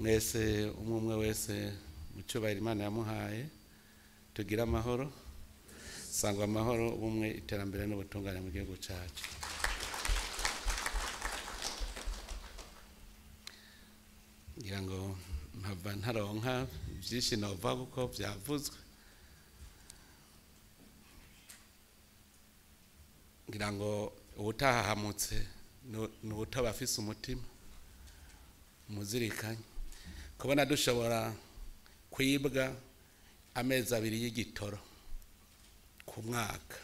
Mwese umwe umwe wese mu cyubahiro Imana yamuhaye, tugire amahoro, sangwa amahoro, ubumwe, iterambere n'ubutungane mu gihugu cyacu. Ngira ngo mpava ntaronka byinshi nova kuko byavuzwe. Ngira ngo ubutahahamutse ni ubutaba afise umutima muzirikanye. Kubona dushobora kwibwa amezi abiri y'igitoro ku mwaka,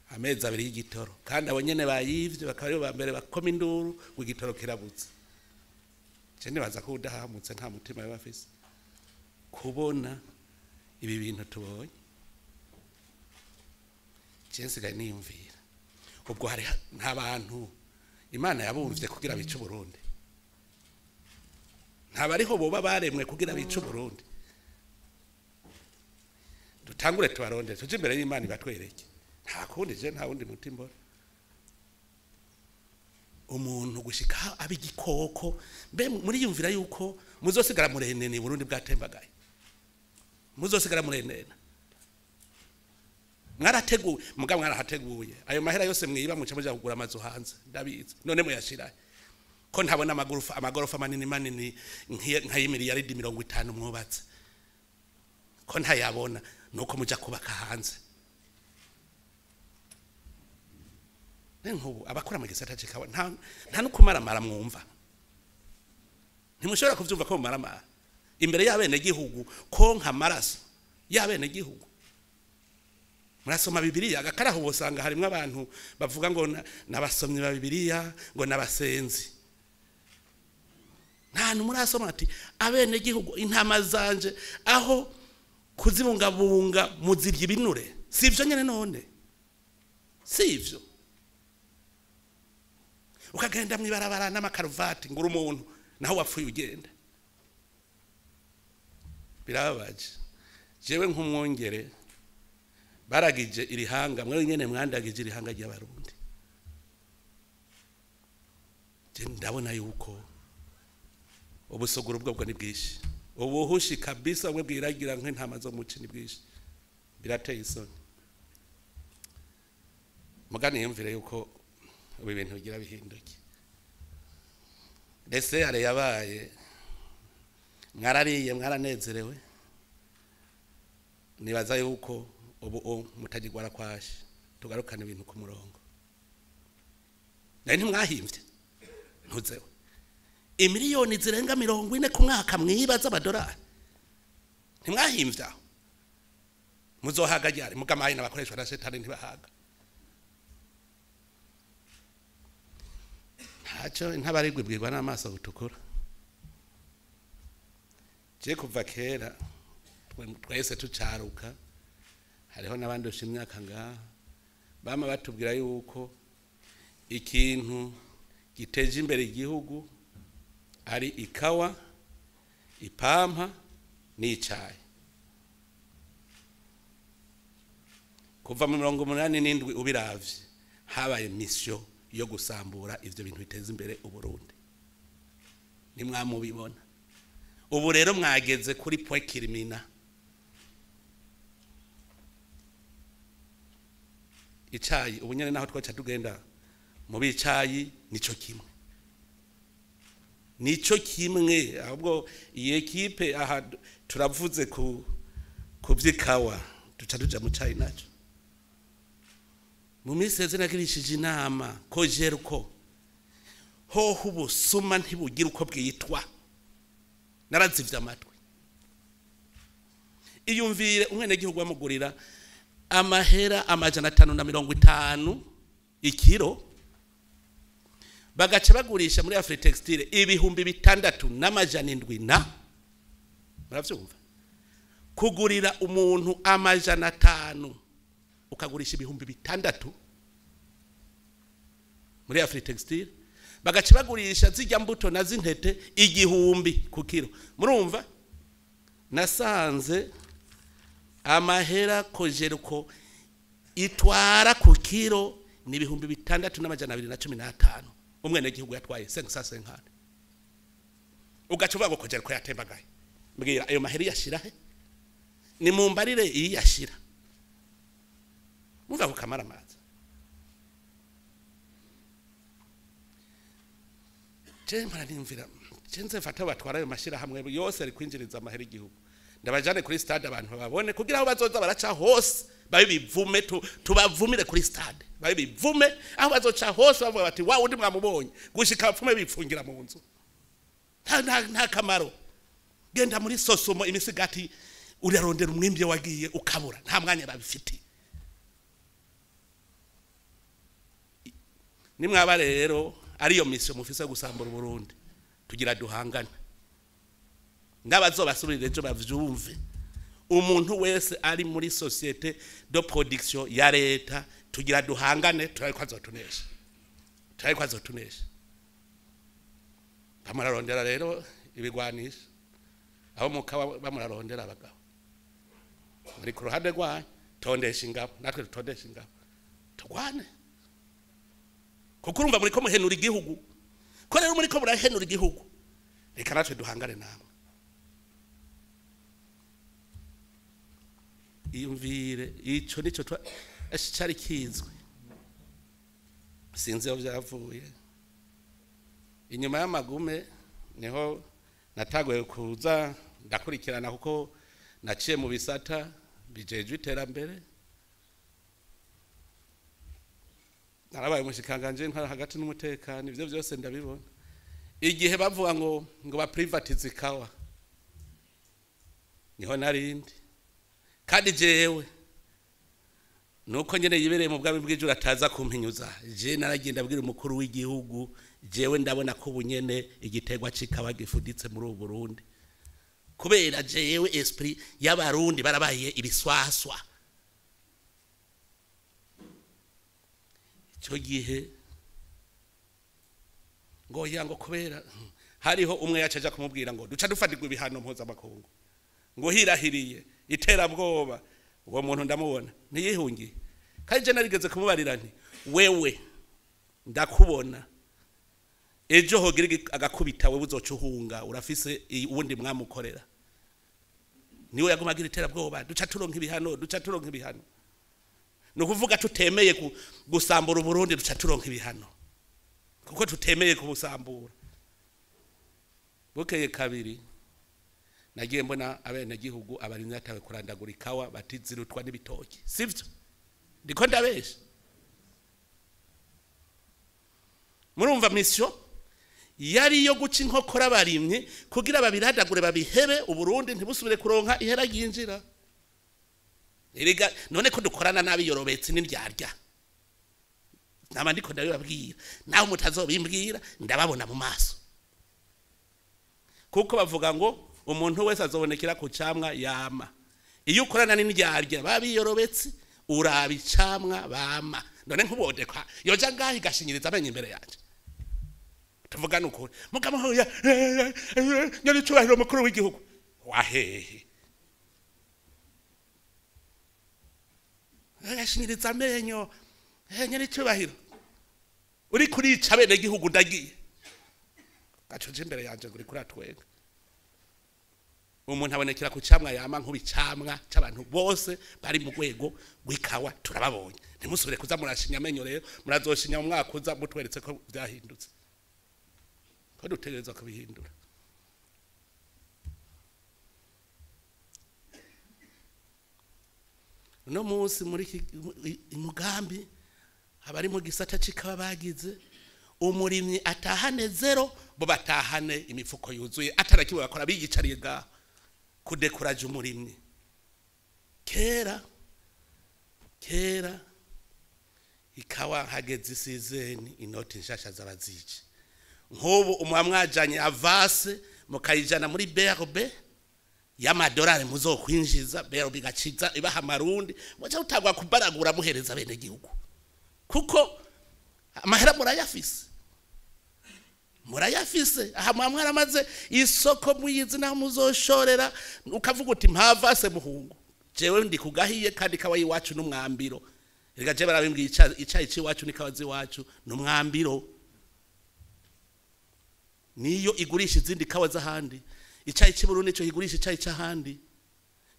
amezi abiri y'igitoro, kandi abo nyene bayivye bakaba aribo ba mbere bakoma induru ngo igitoro kirabutse. Je nibaza ko udahamutse nta mutima yaba afise kubona ibi bintu tubonye. Je nsigaye niyumvira ubwo hari nta bantu Imana yabumvye kugira bice Burundi, nta bariho boba baremwe kugira bice Burundi. Dutangure tubarondere, tuje imbere y'Imana ibatwereke. Nta kundi, je nta wundi muti mbona. Umuntu gushika aba igikoko, mbe muriyumvira yuko muzosigara murenene Burundi bwatembagaye, muzosigara murenena. Mwarateguye, mugabo mwarahateguye ayo mahera yose mwiba muca muja kugura amazu hanze, ndabizi. None muyashira ko ntabona amagorofa, amagorofa manini manini nk'ay'imiliyaridi 50 mwubatse, ko ntayabona, nuko muja kubaka hanze. Nkubu abakora mu gisata c'ikawa nta no kumaramara mwumva, ntimushobora kuvyumva ko mumaramara imbere y'abene gihugu, konka amaraso y'abene gihugu. Murasoma Bibiliya agakaraho wosanga harimwo abantu bavuga ngo nabasomyi ba Bibiliya, ngo nabasenzi. Nta hantu murasoma ati abene gihugu intama zanje aho kuzibungabunga muzirya ibinure. Si ivyo nyene none, si ivyo. Ukagenda mwibarabara n'amakaruvati ngura umuntu naho wapfuye ugenda. Birababaje. Jewe nk'umwongere baragije irihanga, mwe nyene mwandagije irihanga ry'abarundi. Je ndabona yuko ubusogoro bwo ni bwinshi, ubuhushi kabisa bwe bwiragira nk'intama zo muci ni bwinshi, birateye isoni. Mugani yumvire yuko ubu ibintu bigira bihinduke. Ese are yabaye, mwarariye, mwaranezerewe. Nibaza yuko ubu mutagirwara kwashi, tugarukane ibintu ku murongo. Nari ntimwahimvye ntuzewe imiliyoni zirenga 40 ku mwaka mwiba z'amadolari, ntimwahimvye aho. Muzohaga ryari? Mugamaye n'abakoreshwa na shetani ntibahaga. Ntacyo ntabarigwe bwirwa n'amaso gutukura. Je kuva kera twese tucaruka, hariho n'abandi usha imyaka ngaha bama batubwira yuko ikintu giteje imbere igihugu ari ikawa, ipampa n'icayi. Kuva mu 87 ubiravye habaye mission yo gusambura ivyo bintu biteza imbere Uburundi. Nimwamubibona ubu rero mwageze kuri point kirimina. Icayi ubu nyene naho twaca tugenda mu bicayi nico kimwe, nico kimwe. Ahubwo iyi equipe aha turavuze ku kuvyikawa duca tuja mu cayi naco. Mu minsi yeze nagirishije inama ko Jerko hoho ubusuma ntibugira uko bwitwa, narazivye amatwi. Iyumvire umwene gihugu bamugurira amahera 550 ikiro, bagaca bagurisha muri Afritextile 6700 na muravyumva, kugurira umuntu 500 ukagurisha 6000 muri Afritextile, bagaca bagurisha zijya mbuto na zintete 1000 ku kiro. Murumva nasanze amahera kojeruko itwara ku kiro ni 6215. Umwene gihugu yatwaye 550. Ugaca uvuga ngo kogera ko yatembagaye. Mbwira ayo maheri yashira he? Ni mumbarire iyi yashira. Muva kukamara amazi. Je mpora nimvira, je nze mfata batwara ayo mashira hamwe yose ari kwinjiriza amahera igihugu. Ndabajane kuri stade abantu babone kugira aho bazoza baraca hose babe bivume, tubavumire kuri stade. Babe bivume aho bazoca hose bavuga bati wa undi mwamubonye gushika bapfume bipfungira mu nzu. Nta kamaro. Genda muri sosomo imisigati urarondera umwimbye wagiye ukabura, nta mwanya babifite. Nimwaba rero ariyo mission mufise gusambura Burundi, tugira duhangane. N'abazobasubirira ejo bavyumve. Umuntu wese ari muri société de production ya leta tugira duhangane, turariko azotunesha. Turariko azotunesha. Bamurarondera rero ibigwanisha. Aho mukawa bamurarondera abagabo. Muri ku ruhande rwanyu tondesha ingabo, natwe tutondesha ingabo. Tugwane. Kuko urumva muri ko muhenura igihugu. Ko rero muri ko murahenura igihugu. Reka natwe duhangane namwe. Iyumvire ico nico cari kizwe. Sinzi aho vyavuye. Inyuma y'amagume niho natagoye kuza ndakurikirana kuko naciye mu bisata bijejwe iterambere. Narabaye umushikanganje ntara hagati n'umutekano, ivyo byose ndabibona. Igihe bavuga ngo ba privatize ikawa niho narindi. Kandi jewe nuko nyene yibereye mu bwami bw'ijuru ataza kumpinyuza, je naragenda abwira umukuru w'igihugu, jewe ndabona ko bunyene igitegwa cikaba gifuditse muri ubu Burundi. Kubera jewe esprit y'abarundi barabaye ibiswaswa. Ico gihe ngo yango kubera hariho umwe yacaja kumubwira ngo duca dufatirwa ibihano mpuzamakungu, ngo hirahiriye iterabwoba. Uwo muntu ndamubona ntiyihungiye. Kandi je narigeze kumubarira nti wewe ndakubona ejo hogira agakubita wewe uzoca uhunga, urafise uwundi mwamukorera. Niwe yaguma agira iterabwoba, duca turonka ibihano, duca turonka ibihano. No kuvuga tutemeye gusambura Burundi, duca turonka ibihano kuko tutemeye kubusambura. Bukeye kabiri nagiye mbona abene gihugu abarimyi atawe kurandagura ikawa batizirutwa n'ibitoki, sivyo? Ndiko ndabesha. Murumva mission yari yo guca inkokora abarimyi kugira babiradagure babihebe, Uburundi ntibusubire kuronka ihera ryinjira. Erega none ko dukorana nabi yorobetse n'indyarya. Nama ndiko ndabibabwira, naho mutazobimbwira ndababona mu maso. Kuko bavuga ngo umuntu wese azobonekera ku camwa yama. Iyo ukorana n'indyarya babiyorobetse uraba icamwa bama. None nkubodeka yoja ngaho igashinyiriza amenyo imbere yanje. Tuvuga nukuri mugabo hoya nyari cyubahiro mukuru w'igihugu wahehe agashinyiriza amenyo nyari cyubahiro uri kurica bene gihugu ndagiye gacoje imbere yanje nguri kuratwenga. Umuntu abonekera ku camwa yama nk'ubicamwa c'abantu bose bari mu rwego rw'ikawa turababonye. Ntimusubire kuza murashinya amenyo rero, murazoshinya mu mwaka uza mutweretse ko byahindutse. Ko dutegerezwa kubihindura. Uno munsi muri mugambi abari mu gisata c'ikawa bagize umurimyi atahane zero, bo batahane imifuko yuzuye atarakiwe bakora biyicariye ngaho kudekuraje umurimyi. Kera kera ikawa hageze isizeni inoti nshasha z'abazici. Nk'ubu umwamwajanye avase mukayijana muri BRB y'amadolari muzokwinjiza, BRB igaciza ibaha amarundi, muca utagwa kubaragura muhereza bene gihugu. Kuko amahera murayafise. Murayafise aha mwamwaramaze isoko muyizi naho muzoshorera, ukavuga uti mpavase muhungu jewe ndi kugahiye kandi kawa iwacu n'umwambiro. Erega je barabimbwiye icayi c'iwacu n'ikawa z'iwacu n'umwambiro. Niyo igurisha izindi kawa z'ahandi. Icayi cy'i Burundi cyo igurisha icayi cy'ahandi.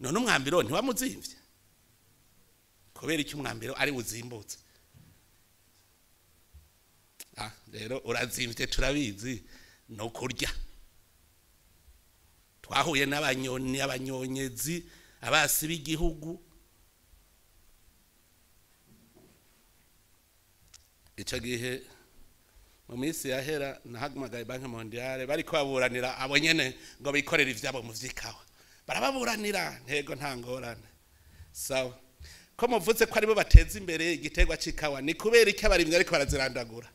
None umwambiro ntiwamuzimvye. Kubera iki umwambiro ari uzimbutse? Ah, rero urazimvye turabizi no kurya. Twahuye n'abanyoni, abanyonyezi, abasi b'igihugu. Ico gihe mu minsi yahera nahamagaye Banque Mondiale bariko baburanira abo nyene ngo bikorere ivyabo mu vyikawa. Barababuranira, ntego nta ngorane. Sawa. Ko muvuze ko aribo bateza imbere igiterwa c'ikawa, ni kubera iki abarimyi ariko barazirandagura?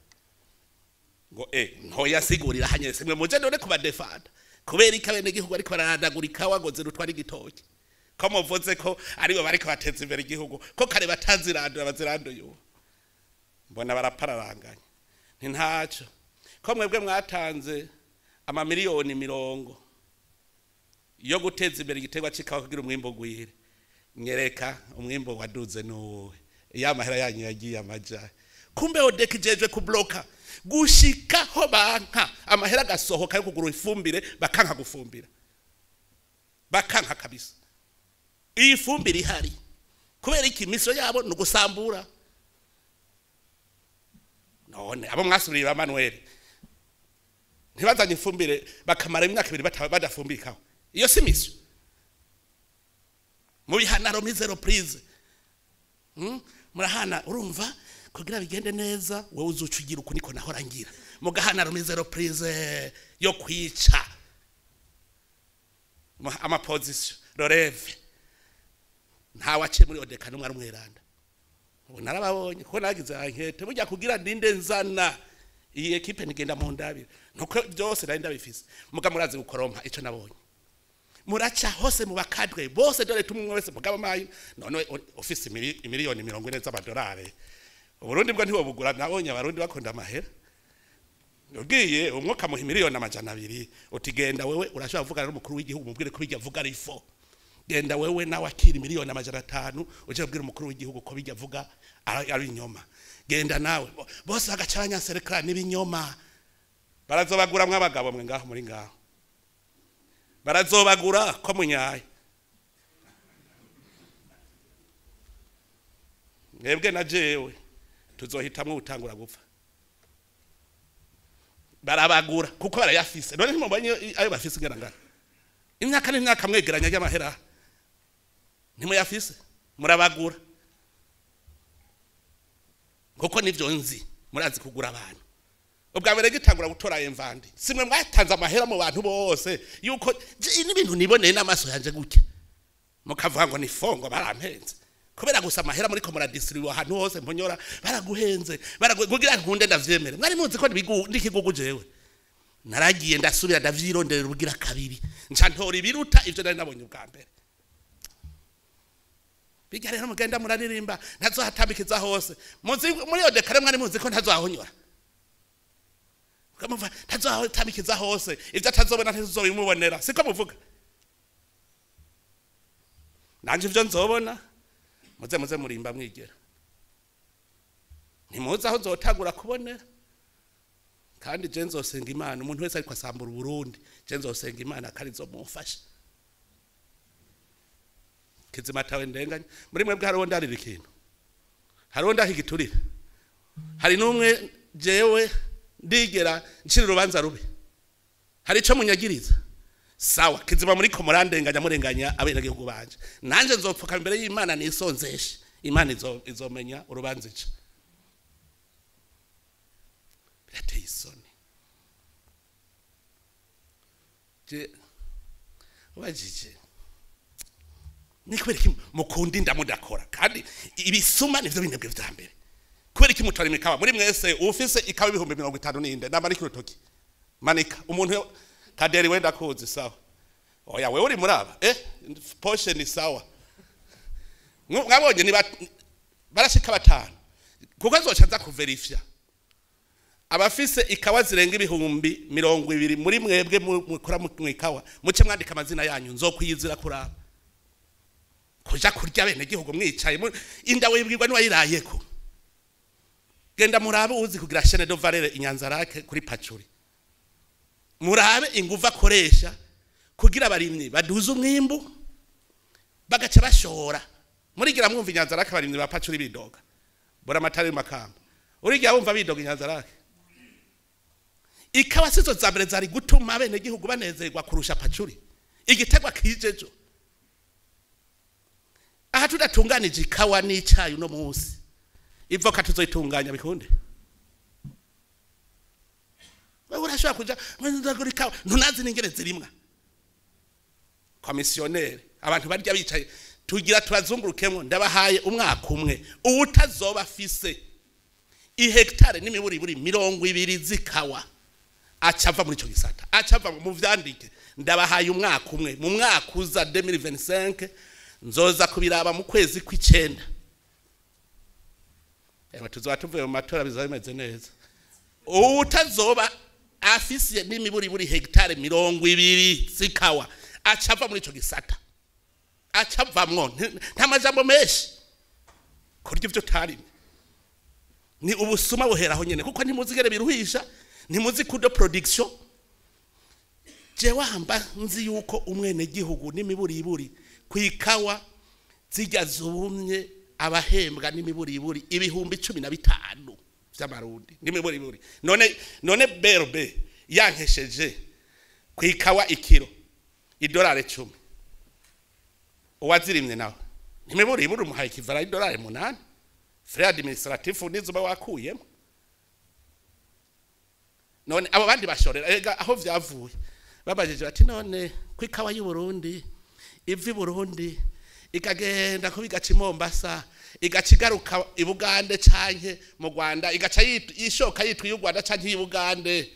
Ngo ntoyasigurira hanyese mwe muje none kubadefanda. Kubera iki abenegihugu ariko bararandagura ikawa ngo zirutware igitoki? Ko muvuze ko aribo bariko bateza imbere igihugu, ko kare batazirandura baziranduye ubu. Mbona barapararanganya. Nti ntaco. Ko mwebwe mwatanze amamiliyoni 20 yo guteza imbere igiterwa c'ikawa kugira umwimbo ugwire. Nyereka umwimbo waduze nuwe. Ya mahera yanyu yagiye amaja. Kumbe ODECA ijejwe kubloka gushikaho banka amahera gasohoka yo kugura ifumbire bakanka gufumbira. Bakanka kabisa. Iyi fumbire ihari. Kubera iki miso yabo no gusambura. None abo mwasubiriye ba Manuel ntibazanye ifumbire bakamara imyaka 2 badafumbikaho. Iyo si miso. Mubihana remise reprise. Murahana urumva kugira bigende neza wewe uzucugira uko niko nahora ngira. Mugahana remise reprise yo kwica. Ama position releve. Nta wace muri ODECA numwe ari umweranda. Ubu narababonye ko nagize enquête burya kugira ndinde nzana iyi equipe nigenda mu ndabira. Nuko byose nari ndabifise. Muga murazi gukorompa ico nabonye. Muraca hose mu bakadwe bose dore tumwe wese mugaba mayi none office miliyoni 40 z'amadolari. Uburundi bwo ntibobugura nabonye abarundi bakunda amahera. Ugiye umwuka muha miliyoni 200 utigenda wewe urashobora kuvugana n'umukuru w'igihugu mubwire ko bijya vuga ari fo. Genda wewe nawe akira miliyoni 500 uje kubwira umukuru w'igihugu ko bijya vuga ari inyoma. Genda nawe bose bagacanya serekra n'ibinyoma. Barazobagura mw'abagabo mwe ngaho muri ngaho. Barazobagura ko munyaye. Mwebwe na jewe tuzohitamwe utangura gupfa. Barabagura kuko barayafise. None ntimubonye ayo bafise ngarangara. Imyaka n'imyaka mwegeranya y'amahera. Ntimuyafise murabagura. Kuko nivyo nzi murazi kugura abantu. Ubwa mbere gitangura gutora imvandi. Simwe mwatanze amahera mu bantu bose yuko n'ibintu niboneye n'amaso yanje gutya. Mukavuga ngo ni fongo barampenze. Kubera gusa amahera muri ko muradistribuwa ahantu hose mponyora baraguhenze baragugira nkunde ndavyemere. Mwari muzi ko ndikigugu jewe. Naragiye ndasubira ndavyironderera ubugira kabiri. Nca ntora ibiruta ivyo nari nabonye ubwa mbere. Bijya rero mugenda muraririmba ntazohatambikiza hose. Muzi muri ODECA mwari muzi ko ntazohonyora. Kamuva ntazohatambikiza hose ivyo atazobona ntizobimubonera. Siko muvuga. Nanje ivyo nzobona muze muze murimba mwigera. Ntimuzi aho nzotangura kubonera. Kandi je nzosenga Imana umuntu wese ariko asambura Burundi je nzosenga Imana kandi nzomufasha. Kizima tawe ndenganya muri mwebwe hariho ndarira ikintu. Hariho ndahigiturira. Hari numwe jewe ndigera nshira urubanza rubi. Hari ico munyagiriza. Sawa kizima muri ko murandenganya murenganya abenegihugu banje. Nanje nzopfuka imbere y'Imana nisonzeshe. Imana izomenya urubanza ica. Birateye isoni. Je wajije ni kubera iki mukunda inda mudakora kandi ibisuma nivyo binebwe vya mbere. Kubera iki mutora imikawa muri mwese ufise ikawa 50,000 ninde namarika urutoki. Manika umuntu kaderi wenda kuzi sawa. Oya wewe uri muraba portion ni sawa. Mwabonye ni barashika batanu kuko azoca aza kuverifya. Abafise ikawa zirenga 20,000 muri mwebwe mukora mu ikawa muce mwandika amazina yanyu nzokwiyizira kuraba. Kuja kurya bene gihugu mwicaye inda wibwirwa niwayirayeko. Genda murabe uzi kugira chaîne de valeur inyanza rake kuri pacuri. Murabe inguvu akoresha kugira abarimyi baduze umwimbu bagaca bashora. Murigira mwumva Inyanzarake abarimyi ba pacuri bidoga. Bora amatari makamba. Urigira wumva bidoga Inyanzarake. Ikawa sizo za mbere zari gutuma abene gihugu banezerwa kurusha pacuri. Igitegwa kijejo. Aha tudatunganije ikawa n'icayi uno munsi. Ivoka tuzoyitunganya bikunde. Wewe urashobora kuja ndagura ikawa ntunazi n'ingere zirimwa. Komisionere abantu barya bicaye tugira turazungurukemo ndabahaye umwaka umwe uwutazoba afise ihektare n'imiburiburi 20 zikawa acava muri ico gisata acava mu vyandike. Ndabahaye umwaka umwe, mu mwaka uza 2025 nzoza kubiraba mu kwezi kw'icenda. Tuzoba tuvuye mu matora bizaba bimeze neza. Uwutazoba afise n'imiburiburi hektare 20 zikawa acava muri ico gisata acavamwo, nta majambo menshi kurya ivyo utarimye ni ubusuma buheraho nyene, kuko ntimuzigere biruhisha, ntimuzi kudo production. Jewe hamba nzi yuko umwene gihugu n'imiburiburi kwikawa zijya zumye abahembwa n'imiburiburi 15,000 vy'amarundi n'imiburiburi. None berbe yankesheje kwikawa ikiro $10, uwazirimye nawe n'imiburiburi umuhaye ikivara $8, frais administratif nizuba wakuyemo. None abo bandi bashorera ega aho vyavuye babajije bati none kwikawa y'u Burundi ivi Burundi ikagenda ko bigaca Mombasa igacigaruka i Bugande canke mu Rwanda igaca yishoka yitwa y'u Rwanda canke y'u Bugande,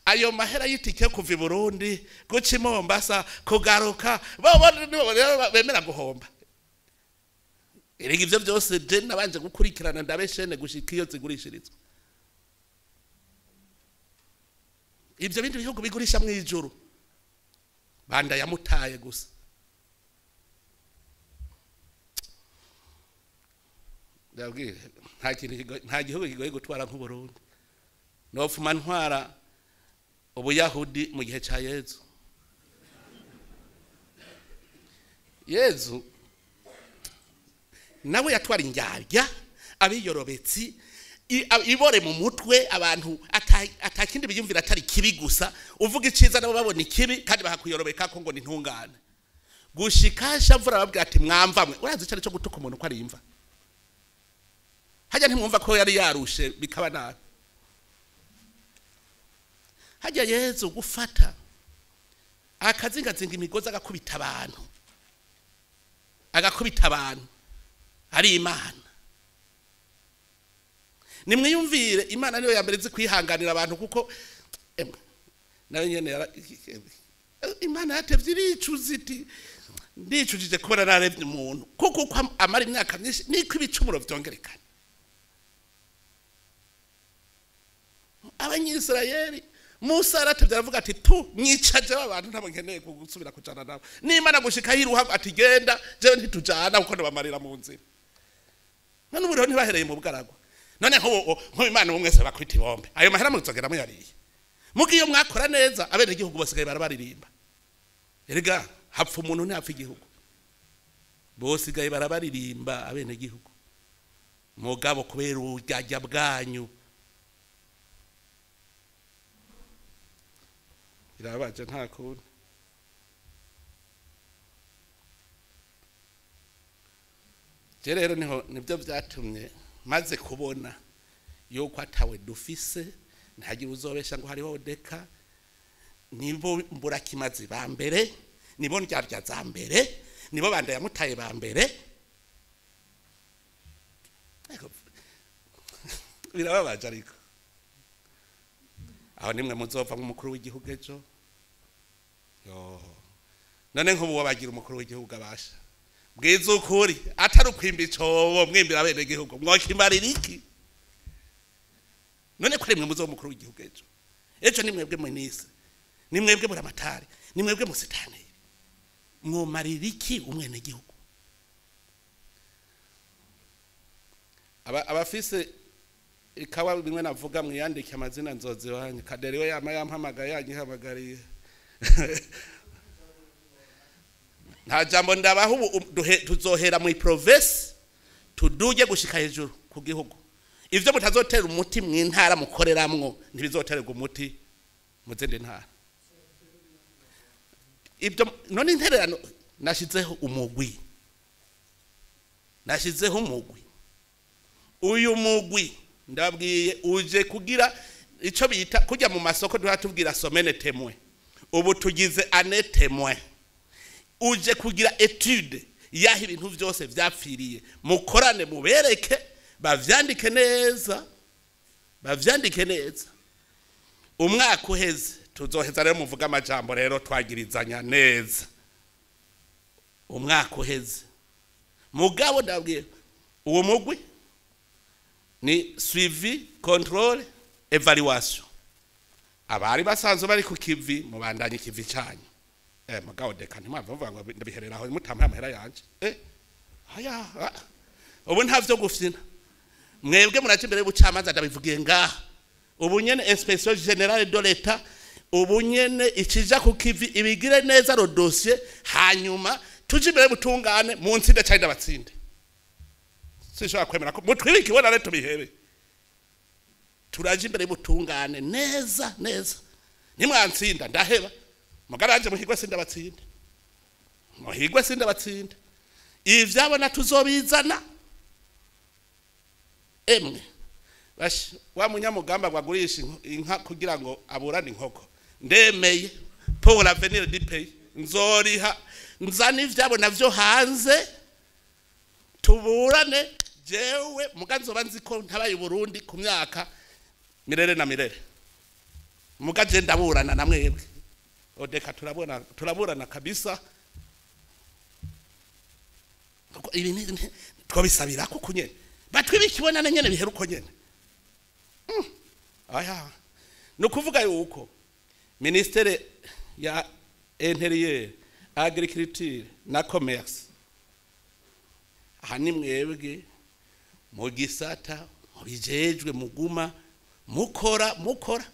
ayo mahera yitike kuva i Burundi guca Mombasa kugaruka bo bemera guhomba. Erega ivyo byose je nabanje gukurikirana ndabeshene gushika iyo zigurishirizwa. Ibyo bindi bihugu bigurisha mu ijuru banda yamutaye gusa. Ndabwire nta kintu, nta gihugu kigoye gutwara nk'u Burundi. Nofuma ntwara ubuyahudi mu gihe ca Yezu. Yezu nawe yatwara indyarya abiyorobetsi ibore mu mutwe abantu atakindi biyumvira atari kibi gusa, uvuga iciza nabo babona ikibi kandi bakakuyorobeka ko ngo ni ntungane. Gushikasha mvura babwira ati mwamvamwe, urazi cyane cyo gutuka umuntu ko ari imva. Hajya ntimwumva ko yari yarushe bikaba nabi. Hajya Yezu gufata akazingazinga imigozi agakubita abantu, agakubita abantu ari Imana. Nimwiyumvire Imana niyo ya mbere izi kwihanganira abantu, kuko nayo nyene Imana yatevye iricuza iti ndicujije kubona narevye umuntu, kuko uko amara imyaka myinshi niko ibicumuro vyongerekana. Abanyisirayeli Musa aratevye aravuga ati tu mwicaje abantu ntabwo nkeneye gusubira kujana nabo. N'Imana gushika yiruha ati genda jewe ntitujana kuko ndabamarira mu nzira. None ubu rero ntibahereye mu bugaragwa. None nko Imana umwe se bakwita ibombe. Ayo mahera muzogera muyariye. Mugiyo mwakora neza abene igihugu basigaye barabaririmba. Erega hapfa umuntu ntapfa igihugu. Bosigaye barabaririmba abene igihugu. Mugabo kubera uburyarya bwanyu. Irabaje nta kundi. Je rero niho nibyo byatumye maze kubona yuko atawe dufise, ntagira uzobesha ngo hariho deka, nibo mburakimazi ba mbere, nibo ndyarya za mbere, nibo banda yamutaye ba mbere. Birababaje ariko aho nimwe muzova nk'umukuru w'igihugu ejo. Yo none nk'ubu wabagira umukuru w'igihugu abasha bwiza ukuri atari ukwimba icobo mwimbira abene gihugu mwokimarira iki? None ko rimwe muzova umukuru w'igihugu ejo, ejo ni mwebwe ministre, ni mwebwe buramatari, ni mwebwe musitani, mwomarira iki umwene gihugu? Abafise Ikawa bimwe navuga, mwiyandike amazina, nzozi wanyu Kaderi we yama yampamagaye, yanyihamagariye. Nta jambo ndabaho ubu. Tuzohera mu province, tuduje gushika hejuru ku gihugu. Ivyo mutazotera umuti mu ntara mukoreramwo, ntibizotererwa umuti mu zindi ntara. Ibyo none intererano, nashizeho umugwi. Uyu mugwi, ndabwiye, uje kugira ico bita kujya mu masoko duha tubwira semaine témoin. Ubu tugize année témoin. Uje kugira étude yaho ibintu byose vyapfiriye, mukorane, mubereke, bavyandike neza, bavyandike neza. Umwaka uheze tuzoheza rero muvuga amajambo rero twagirizanya neza umwaka uheze. Mugabo ndabwiye, uwo mugwi ni suivi, contrôle, évaluation. Abari basanzwe bari ku kivi, mubandanye ikivi canyu. Mugabo deka ntimwava muvuga ngo ndabiherera aho mutampaye amahera yanje. Haya, ubu nta vyo gufyina. Mwebwe muraje imbere y'ubucamanza, ndabivugiye ngaha ubu nyene. Inspection générale de l'État ubu nyene ikija ku kivi, ibigire neza le dossier, hanyuma tuje imbere y'ubutungane mu nsinde cyane ndabatsinde. Sinshobora kwemera ko mutwibike ibona rero tubihebe. Turaje imbere y'ubutungane neza neza. Nimwantsinda ndaheba, mugaranje muhigwe sindabatsinda, muhigwe sindabatsinda. Ivyabona tuzobizana. Emwe bash, wa munyamugamba ngo agurisha inka kugira ngo aburane inkoko, ndemeye pour l'avenir du pays, nzoriha, nzana ivyabo navyo hanze, tuburane jewe. Muga nzoba nzi ko ntabaye i Burundi ku myaka mirere na mirere. Muga je ndaburana na mwebwe odeka, turabona, turaburana kabisa. Kuko ibi twabisabira kuko nyene batwibikibona nyene bihera uko nyene. Aya ni ukuvuga yuko ministère ya Intérieur, Agriculture na Commerce, aha ni mwebwe mu gisata mubijejwe, muguma mukora, mukora.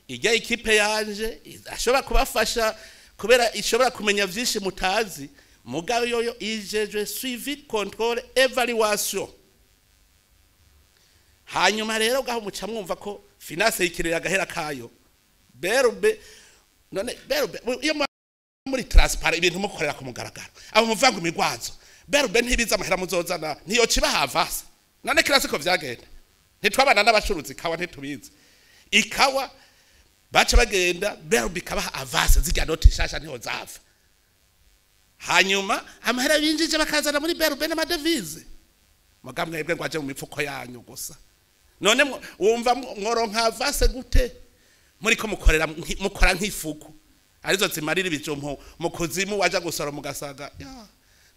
Ijya équipe yanje ashobora kubafasha kubera ishobora kumenya vyinshi mutazi. Mugabo yoyo ijejwe suivi, contrôle, évaluation. Hanyuma rero gaho muca mwumva ko finance yikirira agahera kayo BRB. None BRB iyo muri transparent, ibintu mukorera ku mugaragaro, abo muvanga imigwazo, BRB ntibiza amahera muzozana, ntiyoca ibaha avance. None kirasi ko vyagenda, ntitwabana n'abacuruzi ikawa, ntitubizi ikawa baca bagenda, BRB ikabaha avance, zirya noti nshasha niho zava. Hanyuma amahera binjije bakazana muri BRB n'ama devises. Muga mwebwe ngo aje mu mifuko yanyu gusa. None wumva mworonka avance gute muriko mukorera mukora nk'ifuku arizo zimarira ibijumbu mu kuzimu? Waja gusoroma ugasaga ya.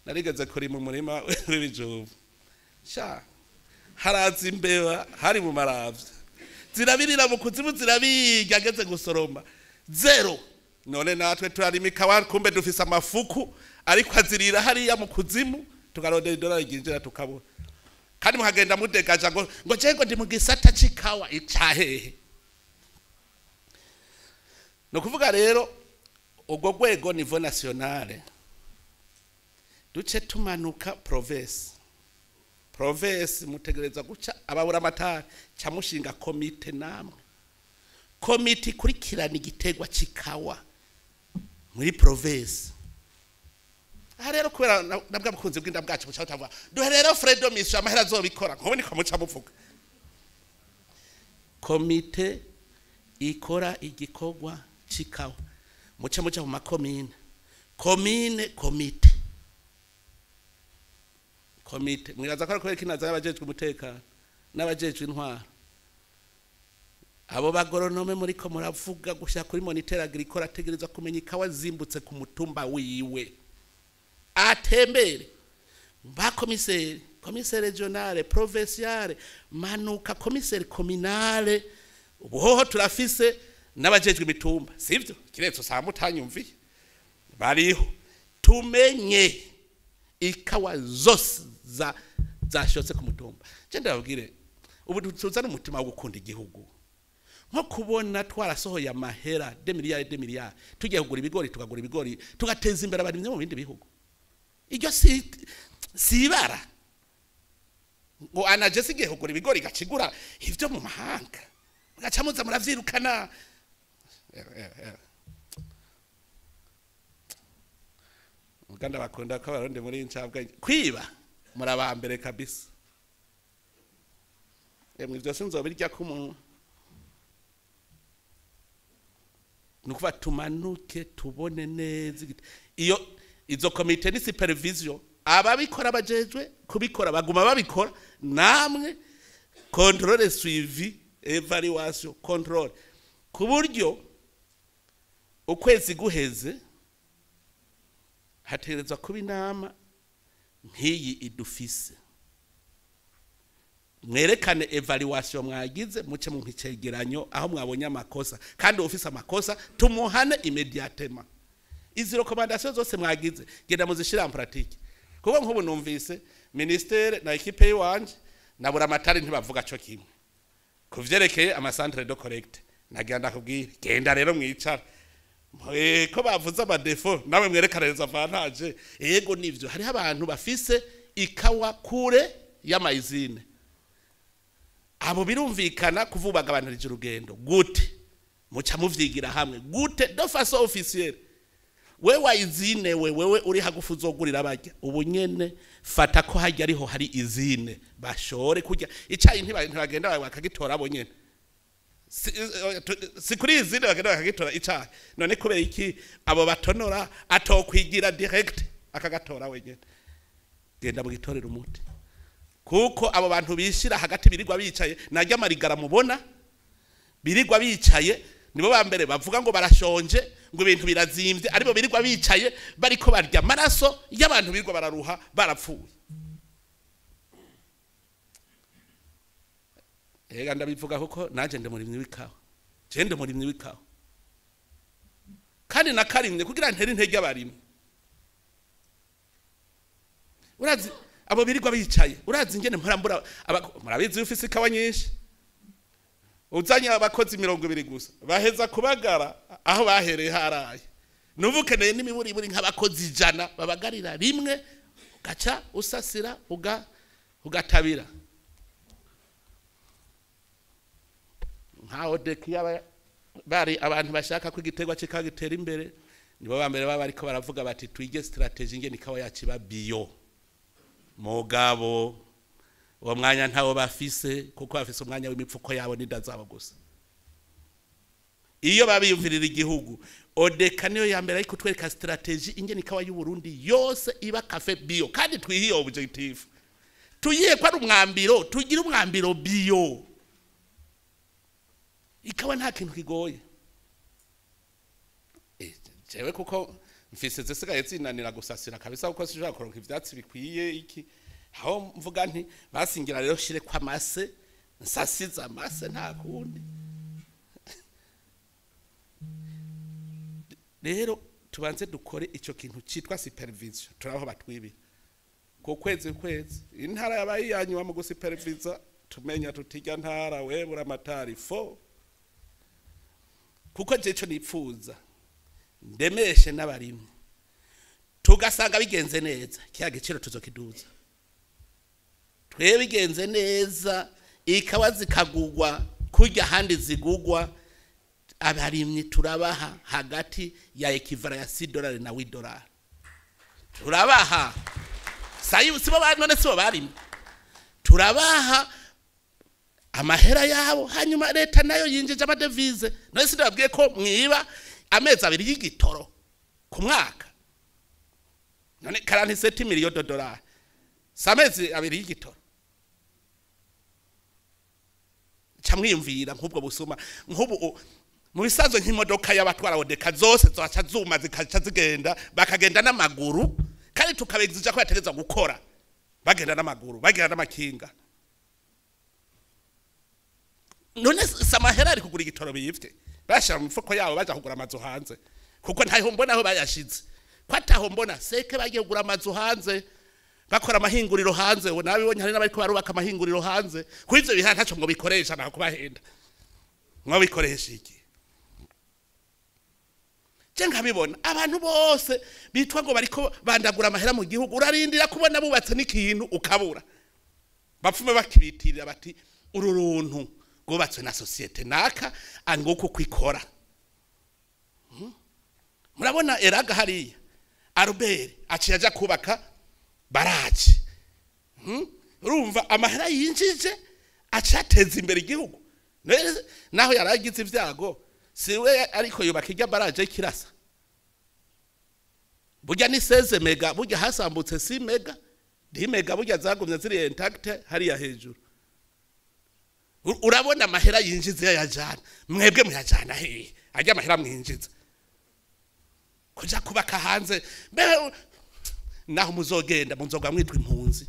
Narigeze kuri mu murima w'ibijumbu sha, haraza imbeba, hari mu maravya, zirabirira mu kuzimu, zirabirya, ageze gusoroma zéro. None natwe turarima ikawa, kumbe dufise amafuku ariko azirira hariya mu kuzimu, tukarondera idolari ryinjira tukabura. Kandi mukagenda mudegaja ngo je ngo ndi mu gisata c'ikawa icahehe. Ni ukuvuga rero urwo rwego niveau nationale, duce tumanuka province. Province mutegereza guca ababura amatari ca mushinga komite namwe, komite ikurikirana igiterwa c'ikawa muri province. Aha rero kubera nabwa bukunzi bw'inda bwacu buca butavuga, duhe rero frais de mission, amahera azobikora nkubu niko muca muvuga. Komite ikora igikorwa c'ikawa, muce muca mu makomine, komine komite komite. Mwibaza ko ari kubera kinaza y'abajejwe umutekano n'abajejwe intwaro, abo ba agoronome muriko muravuga, gushaka kuri moniteur agricole ategereza kumenya ikawa zimbutse ku mutumba wiwe, atembere ba commissaire, commissaire régional, provincial, manuka commissaire communal. Ubuhoho turafise n'abajejwe imitumba, sivyo? Kiretse usanga mutanyumviye, bariho. Tumenye ikawa zose za zashotse ku mutumba. Je ndababwire Ubu tuzana umutima wo gukunda igihugu, nko kubona twarasohoye amahera des milliards, des milliards, tugiye kugura ibigori, tukagura ibigori, tugateza imbere abarimyi mu bindi bihugu. Iryo si ibara ngo anaje sigiye kugura ibigori gacigura ivyo mu mahanga, mugaca muza muravyirukana. Uganda bakunda ko abarundi muri incabwenge kwiba, murabambere kabisa. Emwe, ivyo sinzobirya ko umuntu nukuva. Tumanuke tubone neza iyo izo komite ni supervision, ababikora bajejwe kubikora baguma babikora, namwe contrôle, suivi, évaluation, contrôle, ku buryo ukwezi guheze hategerezwa kuba inama nk'iyi idufise, mwerekane évaluation mwagize, muce mu icegeranyo aho mwabonye amakosa, kandi ufise amakosa tumuhane immédiatement. Izi recommandations zose mwagize, genda muzishira en pratique, kuko nk'ubu numvise ministère na équipe yiwanje na buramatari ntibavuga co kimwe kuvyerekeye ama centre de collecte. Nagira ndakubwira, genda rero mwicara ko bavuze ama défauts, nawe mwerekane les avantages. Yego nivyo, hariho abantu bafise ikawa kure y'ama usines, abo birumvikana kuvubagabanirije urugendo. Gute muca muvyigira hamwe gute de façon officielle? We wa usine, we wewe uri hagufu uzogurira barya, ubu nyene fata ko hajya ariho hari usine, bashore kurya icayi, ntibagenda bakagitora bo nyene. Si kuri usine bagenda bakagitora icayi? None kubera iki abo batonora atokwigira direct akagatora wenyene? Genda mugitorera umuti, kuko abo bantu bishira hagati birirwa bicaye najya amarigara mubona birirwa bicaye, nibo ba mbere bavuga ngo barashonje, ngo ibintu birazimvye, aribo birirwa bicaye bariko barya amaraso y'abantu birirwa bararuha barapfuye. Ega ndabivuga kuko naje ndi murimyi w'ikawa, je ndi murimyi w'ikawa kandi nakarimye kugira ntere intege abarimyi. Urazi abo birirwa bicaye, urazi ingene mpora murabizi, iyo ufise ikawa nyinshi uzanye abakozi 20 gusa, baheza kubagara aho bahereye haraye. Nubu ukeneye n'imiburiburi nk'abakozi 100 babagarira rimwe, ugaca usasira ugatabira. Nka ODECA yaba bari abantu bashaka ko igiterwa c'ikawa gitera imbere, nibo ba mbere baba bariko baravuga bati twige stratégie ingene ikawa yacu iba bio. Mugabo uwo mwanya ntawo bafise, kuko bafise umwanya w'imipfuko yabo n'inda zabo gusa. Iyo babiyumvirira igihugu, ODECA niyo ya mbere ariko twereka stratégie ingene ikawa y'u Burundi yose iba café bio, kandi twihiye objectif, tuyihe ko ari umwambiro, tugire umwambiro bio. Ikawa nta kintu kigoye. Jewe kuko mfise zisigaye zinanira gusasira kabisa, kuko sinshobora kuronka ivyatsi bikwiye iki, aho mvuga nti basingira rero shire kwa mase nsasiza amase, nta kundi. Rero tubanze dukore ico kintu citwa supervision, turaho batwibira ku kwezi kwezi intara yabaye iyanyuma mu gusupervisa, tumenya tutirya ntara we buramatari fo. Kuko je ico nipfuza ndemeshe n'abarimyi, tugasanga bigenze neza, kiya giciro tuzokiduza twe. Bigenze neza, ikawa zikagugwa kurya ahandi zigugwa, abarimyi turabaha hagati ya équivalent ya $6 na $8 turabaha. Sayi sibo ba none sibo barimye, turabaha amahera yabo, hanyuma leta nayo yinjije ama devises. None sindababwiye ko mwiba amezi 2 y'igitoro ku mwaka? None 47 millions de dollars si amezi 2 y'igitoro? Ca mwiyumvira nk'ubwo busuma nk'ubu mu bisanzwe, nk'imodoka y'abatwara ODECA zose zaca zuma, zikaca zigenda, bakagenda n'amaguru, kandi tukabegizija ko bategerezwa gukora bagenda n'amaguru, bagenda n'amakinga. None si amahera ari kugura igitoro biyivye bayashira mu mifuko yabo, baja kugura amazu hanze? Kuko ntaho mbona aho bayashize, ko ataho mbona seke bagiye kugura amazu hanze. Bakora amahinguriro hanze, ubu nabibonye hari n'abariko barubaka amahinguriro hanze. Kuri ivyo bihera ntaco ngo bikoresha, nta kubahenda. Ngo bikoresha iki? Je nkabibona abantu bose bitwa ngo bariko bandagura amahera mu gihugu, urarindira kubona bubatse n'ikintu ukabura. Bapfume bakibitirira bati uru runtu rwubatswe na société naka anguko kwikora. Murabona eraga hariya Albert aciye aja kubaka baraje. Urumva amahera yinjije acateza imbere igihugu. Naho yaragize ivyago siwe ariko yubaka irya baraje kirasa. Burya ni 16 mega, burya hasambutse 6 mega, 10 mega burya zagumye ziri intact hariya hejuru. Urabona amahera yinjiza yajana, mwebwe muyajana hehe? Ajya amahera mwinjiza kuja kubaka hanze, mbere naho muzogenda muzogwa mwitwa impunzi,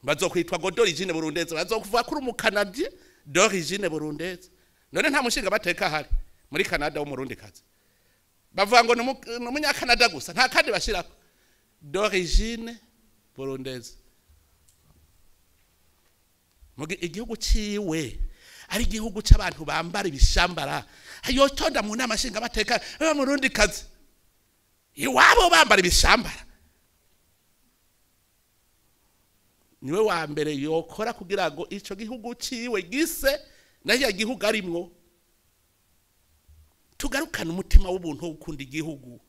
bazokwitwa ngo d'origine burundeze, bazokuvuga kuri umukanadie d'origine burundeze. None nta mushinga bateka hari muri Canada w'umurundi kazi, bavuga ngo n'umunyakanada gusa, nta kandi bashirako d'origine burundeze. Igihugu ciwe ari igihugu c'abantu bambara ibishambara, yotonda mu nama nshinga bateka murundi kazi iwabo bambara ibishambara. Niwe wa mbere yokora kugira ngo ico gihugu ciwe gise nayo gihugu arimwo. Tugarukana umutima w'ubuntu wo gukunda igihugu,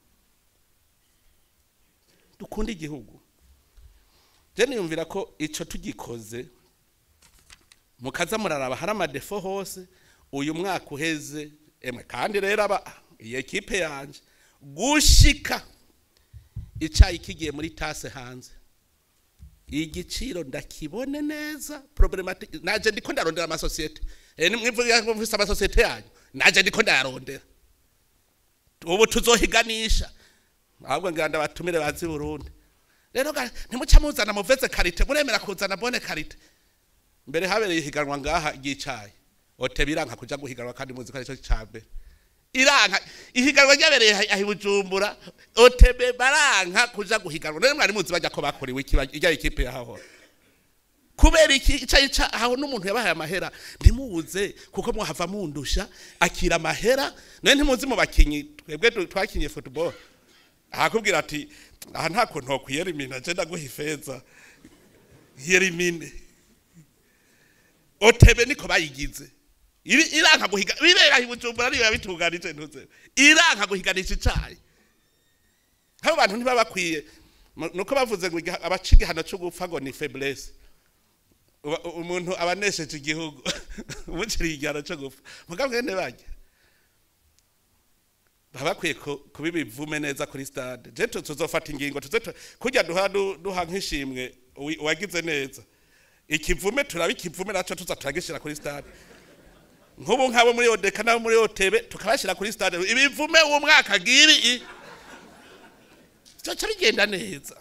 dukunda igihugu. Je niyumvira ko ico tugikoze mukaza muraraba hari amadefo hose uyu mwaka uheze emwe. Kandi rero aba iyi ekipe yanje gushika icayi kigiye muri tase hanze, igiciro ndakibone neza problematique. Naje ndiko ndarondera amasociete, nimwivuga ngo mfise amasociete yanyu, naje ndiko ndarondera. Ubu tuzohiganisha ahubwo ngira ndabatumire bazi Burundi. Rero ntimuca muzana muveze karite, muremera kuzana bonne karite. Mbere habereye ihiganwa ngaha ryicaye OTB iranka kuja guhiganwa, kandi muzi ko arico cambe iranka. Ihiganwa ryabereye ahi Bujumbura, OTB baranka kuja guhiganwa. None mwari muzi bajya ko bakoriwe iki ijya ikipe yaho kubera iki icayi aho n'umuntu yabahaye amahera ntimuze, kuko mwahava mundusha akira amahera. None ntimuzi mu bakinyi twebwe twakinye football, ahakubwira ati aha nta kuntu hokwiyera imina, je ndaguha ifeza yera imine. OTB niko bayigize iranka guhiga bibera Bujumbura niba bitunganije ntuze iranka guhiganisha icayi. Habo bantu ntibabakwiye nuko bavuze ngo abaca igihano cyo gupfa ngo ni faiblesse. Umuntu abanesheje igihugu umuciriye igihano cyo gupfa, mugabo mwene bajya babakwiye kubibivume neza kuri stade. Je tuzofata ingingo tuze kujya duha duha nk'ishimwe uwagize neza ikivume, turabe ikivume naco tuza turagishira kuri stade. Nk'ubu nk'abo muri Odeka n'abo muri OTB tukabashira kuri stade ibivume uwo mwaka giri cyo bigenda neza.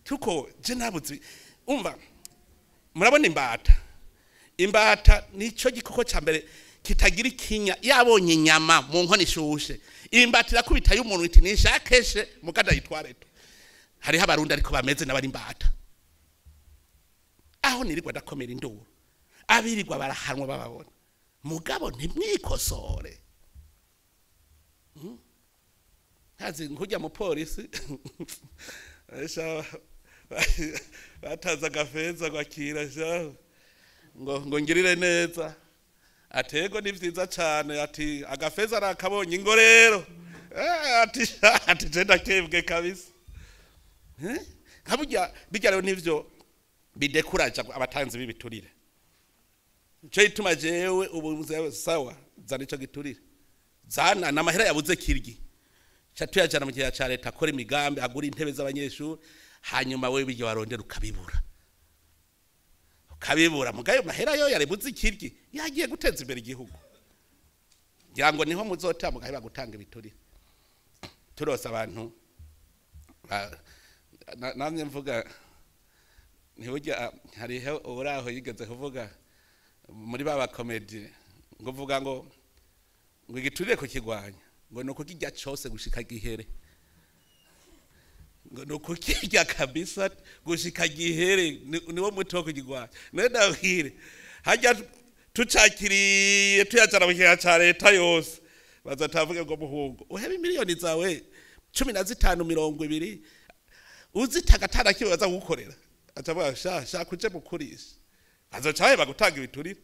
Tuko je nabuzi umva murabona imbata, imbata nico gikoko ca mbere kitagira ikinya. Yabonye inyama mu nkono ishushe, imbata irakubita y'umuntu iti nishakeshe mugada yitwareto. Hariho abarundi ariko bameze n'abari imbata, aho nirirwa ndakomera induru, abirirwa barahanwa bababona, mugabo ntimwikosore. Ntazi nkujya mu polisi bataza agafeza gwakira ngo ngirire neza, atego ni vyiza cane, ati agafeza arakabonye ingo rero ati je ndakebwe kabisa. Nka burya rero nivyo bidekuraje abatanzi b'ibiturire. Ico ituma jewe ubu sawa zana ico giturire, zana namahera yabuze kiryi cha tuyajana mu gihe ca leta akora imigambi, agura intebe z'abanyeshuri, hanyuma wewe bijye warondera ukabibura ukabibura. Mugayo mahera yo yarebuze ikiryi yagiye guteza imbere igihugu. Ngira ngo niho muzota mugaheba gutanga ibiturire. Turose abantu namye mvuga ntibujya hariho uraho yigeze kuvuga muri baba comedy ngo vuga ngo igiturire kukigwanya ngo nuko kijya cose gushika gihere. Ngo nukukirya kabisa gushika gihere, niwo muti wo kugirwanya. None ndabwire, hajya tucakiriye tuyajana mu kigega ca leta yose, bazatavuge ngo muhungu uhebe miliyoni zawe 15 20 uzitaga atana kimwe baza kugukorera. Acavuga sha sha kuje mukurisha, azoca baheba gutanga ibiturire.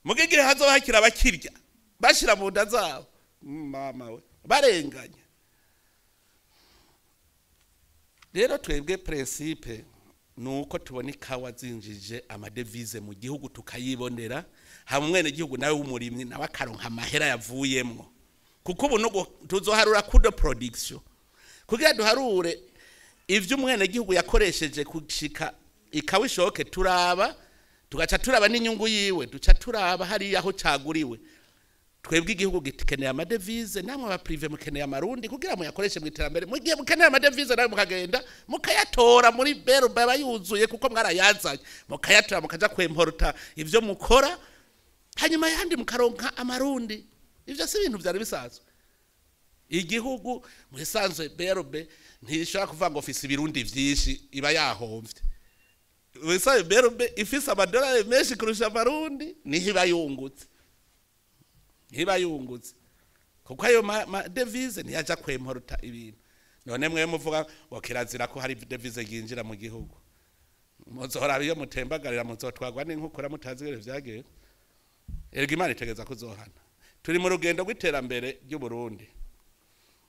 Mugigire hazoba hakiri abakirya bashira mu nda zabo, mama we barenganya. Rero twebwe principe nuko tubona ikawa zinjije amadevize mu gihugu tukayibonera, hamwe mwene gihugu nawe w'umurimyi nawe akaronka amahera yavuyemwo, kuko ubu nugo tuzoharura coût de production kugira duharure ivyo umwene gihugu yakoresheje kushika ikawa ishoke. Turaba tugaca turaba n'inyungu yiwe, duca turaba hariya aho caguriwe. Twebwe igihugu gikeneye amadevize, namwe aba privé mukeneye amarundi kugira muyakoreshe mu iterambere. Mugiye mukeneye amadevize nawe mukagenda mukayatora muri BRB, aba yuzuye kuko mwarayazanye, mukayatora mukaja kwemporta ivyo mukora, hanyuma yandi mukaronka amarundi. Ivyo si ibintu vyari bisanzwe. Igihugu musanzwe BRB ntishobora kuvuga ngo ofisi ibirundi vyinshi, iba yahomvye. Ubusanzwe BRB ifise amadolari menshi kurusha amarundi, niho iba yungutse, ntiba yungutse, kuko ayo ma devise ntiyaja kwemporta ibintu. None mwe muvuga ngo kirazira ko hari devise yinjira mu gihugu, muzohora iyo mutembagarira, muzotwagwa n'inkukura mutazi ibintu vyagenze. Erega Imana itegeza kuzohana. Turi mu rugendo rw'iterambere ry'u Burundi.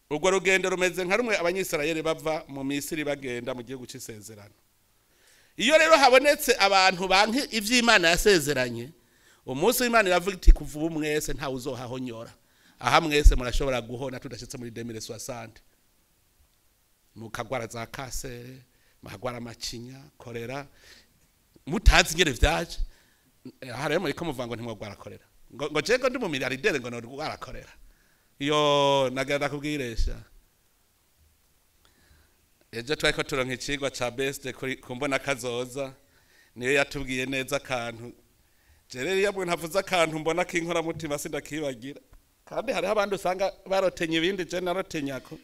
Urwo rugendo rumeze nka rumwe Abanyisirayeli bava mu Misiri bagenda mu gihugu c'isezerano. Iyo rero habonetse abantu banki ivy'Imana yasezeranye, umunsi w'Imana iravuga iti kuva ubu mwese ntawe uzohahonyora, aha mwese murashobora guhona tudashitse muri 2060, mukagwara za kanseri, mukagwara amacinya, korera, mutazi ingene vyaje. Aha rero muriko muvuga ngo ntimwogwara korera, ngo je ngo ndi mu milliardaire ngo norwara korera. Iyo nagenda kubwiresha, ejo twariko turonka icigwa ca best ku mbona kazoza, niyo yatubwiye neza akantu. Rero iyo umuntu avuze akantu mbona k'inkoramutima sindakibagira, kandi hariho abandi usanga barotenye ibindi, je narotenyako.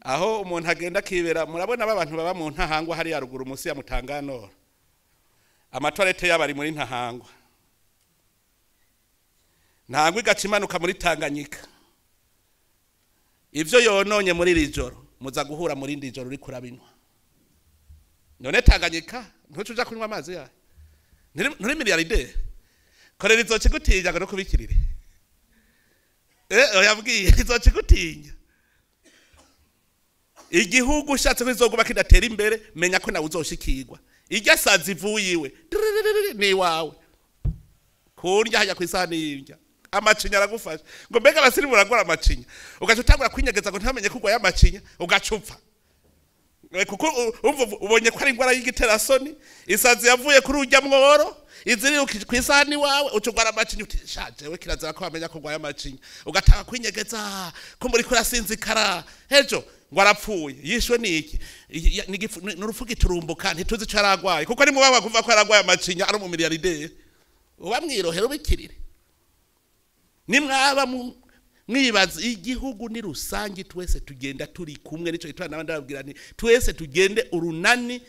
Aho umuntu agenda akibera, murabona abantu baba mu Ntahangwa hariya ruguru munsi ya Mutanganoro, amatoilette yabo ari muri Ntahangwa, Ntahangwa igaca imanuka muri Tanganyika. Ivyo yononye muri iri joro muza guhura muri indi joro uriko urabinywa. None Tanganyika ntuca uja kunywa amazi yayo? Nturi milliardaire? Korera izokigutinya ngo nukubikirire. Yabwiye izokigutinya. Igihugu ushatse ko izoguma kidatera imbere, menya ko nawe uzoshikirwa. Irya sazi ivuye iwe ni iwawe, kurya hajya ku isahani y'indya, amacinya aragufasha. Ngo mbega abasirimu baragwara amacinya, ugaca utangura kwinyegeza ngo ntamenye ko urwaye amacinya, ugaca upfa, kuko ubonye ko ari indwara y'igiterasoni. Isazi yavuye kuri urya mworo iziri ku isahani iwawe, uca urwara amacinya. Uti sha jewe kirazira ko bamenya ko urwaye amacinya, ugatanga kwinyegeza ko muri kurasinzikara. Hejo ngo arapfuye, yishwe n'iki? N'urupfu giturumbuka, ntituzi ico yaragwaye, kuko ni mubaba kuva ko yaragwaye amacinya ari mu milliardaire. Uba mwirohera ubikirire. Nimwaba mwibaza igihugu ni rusangi, twese tugenda turi kumwe. Nico gituma n'abandi babwira nti twese tugende urunani,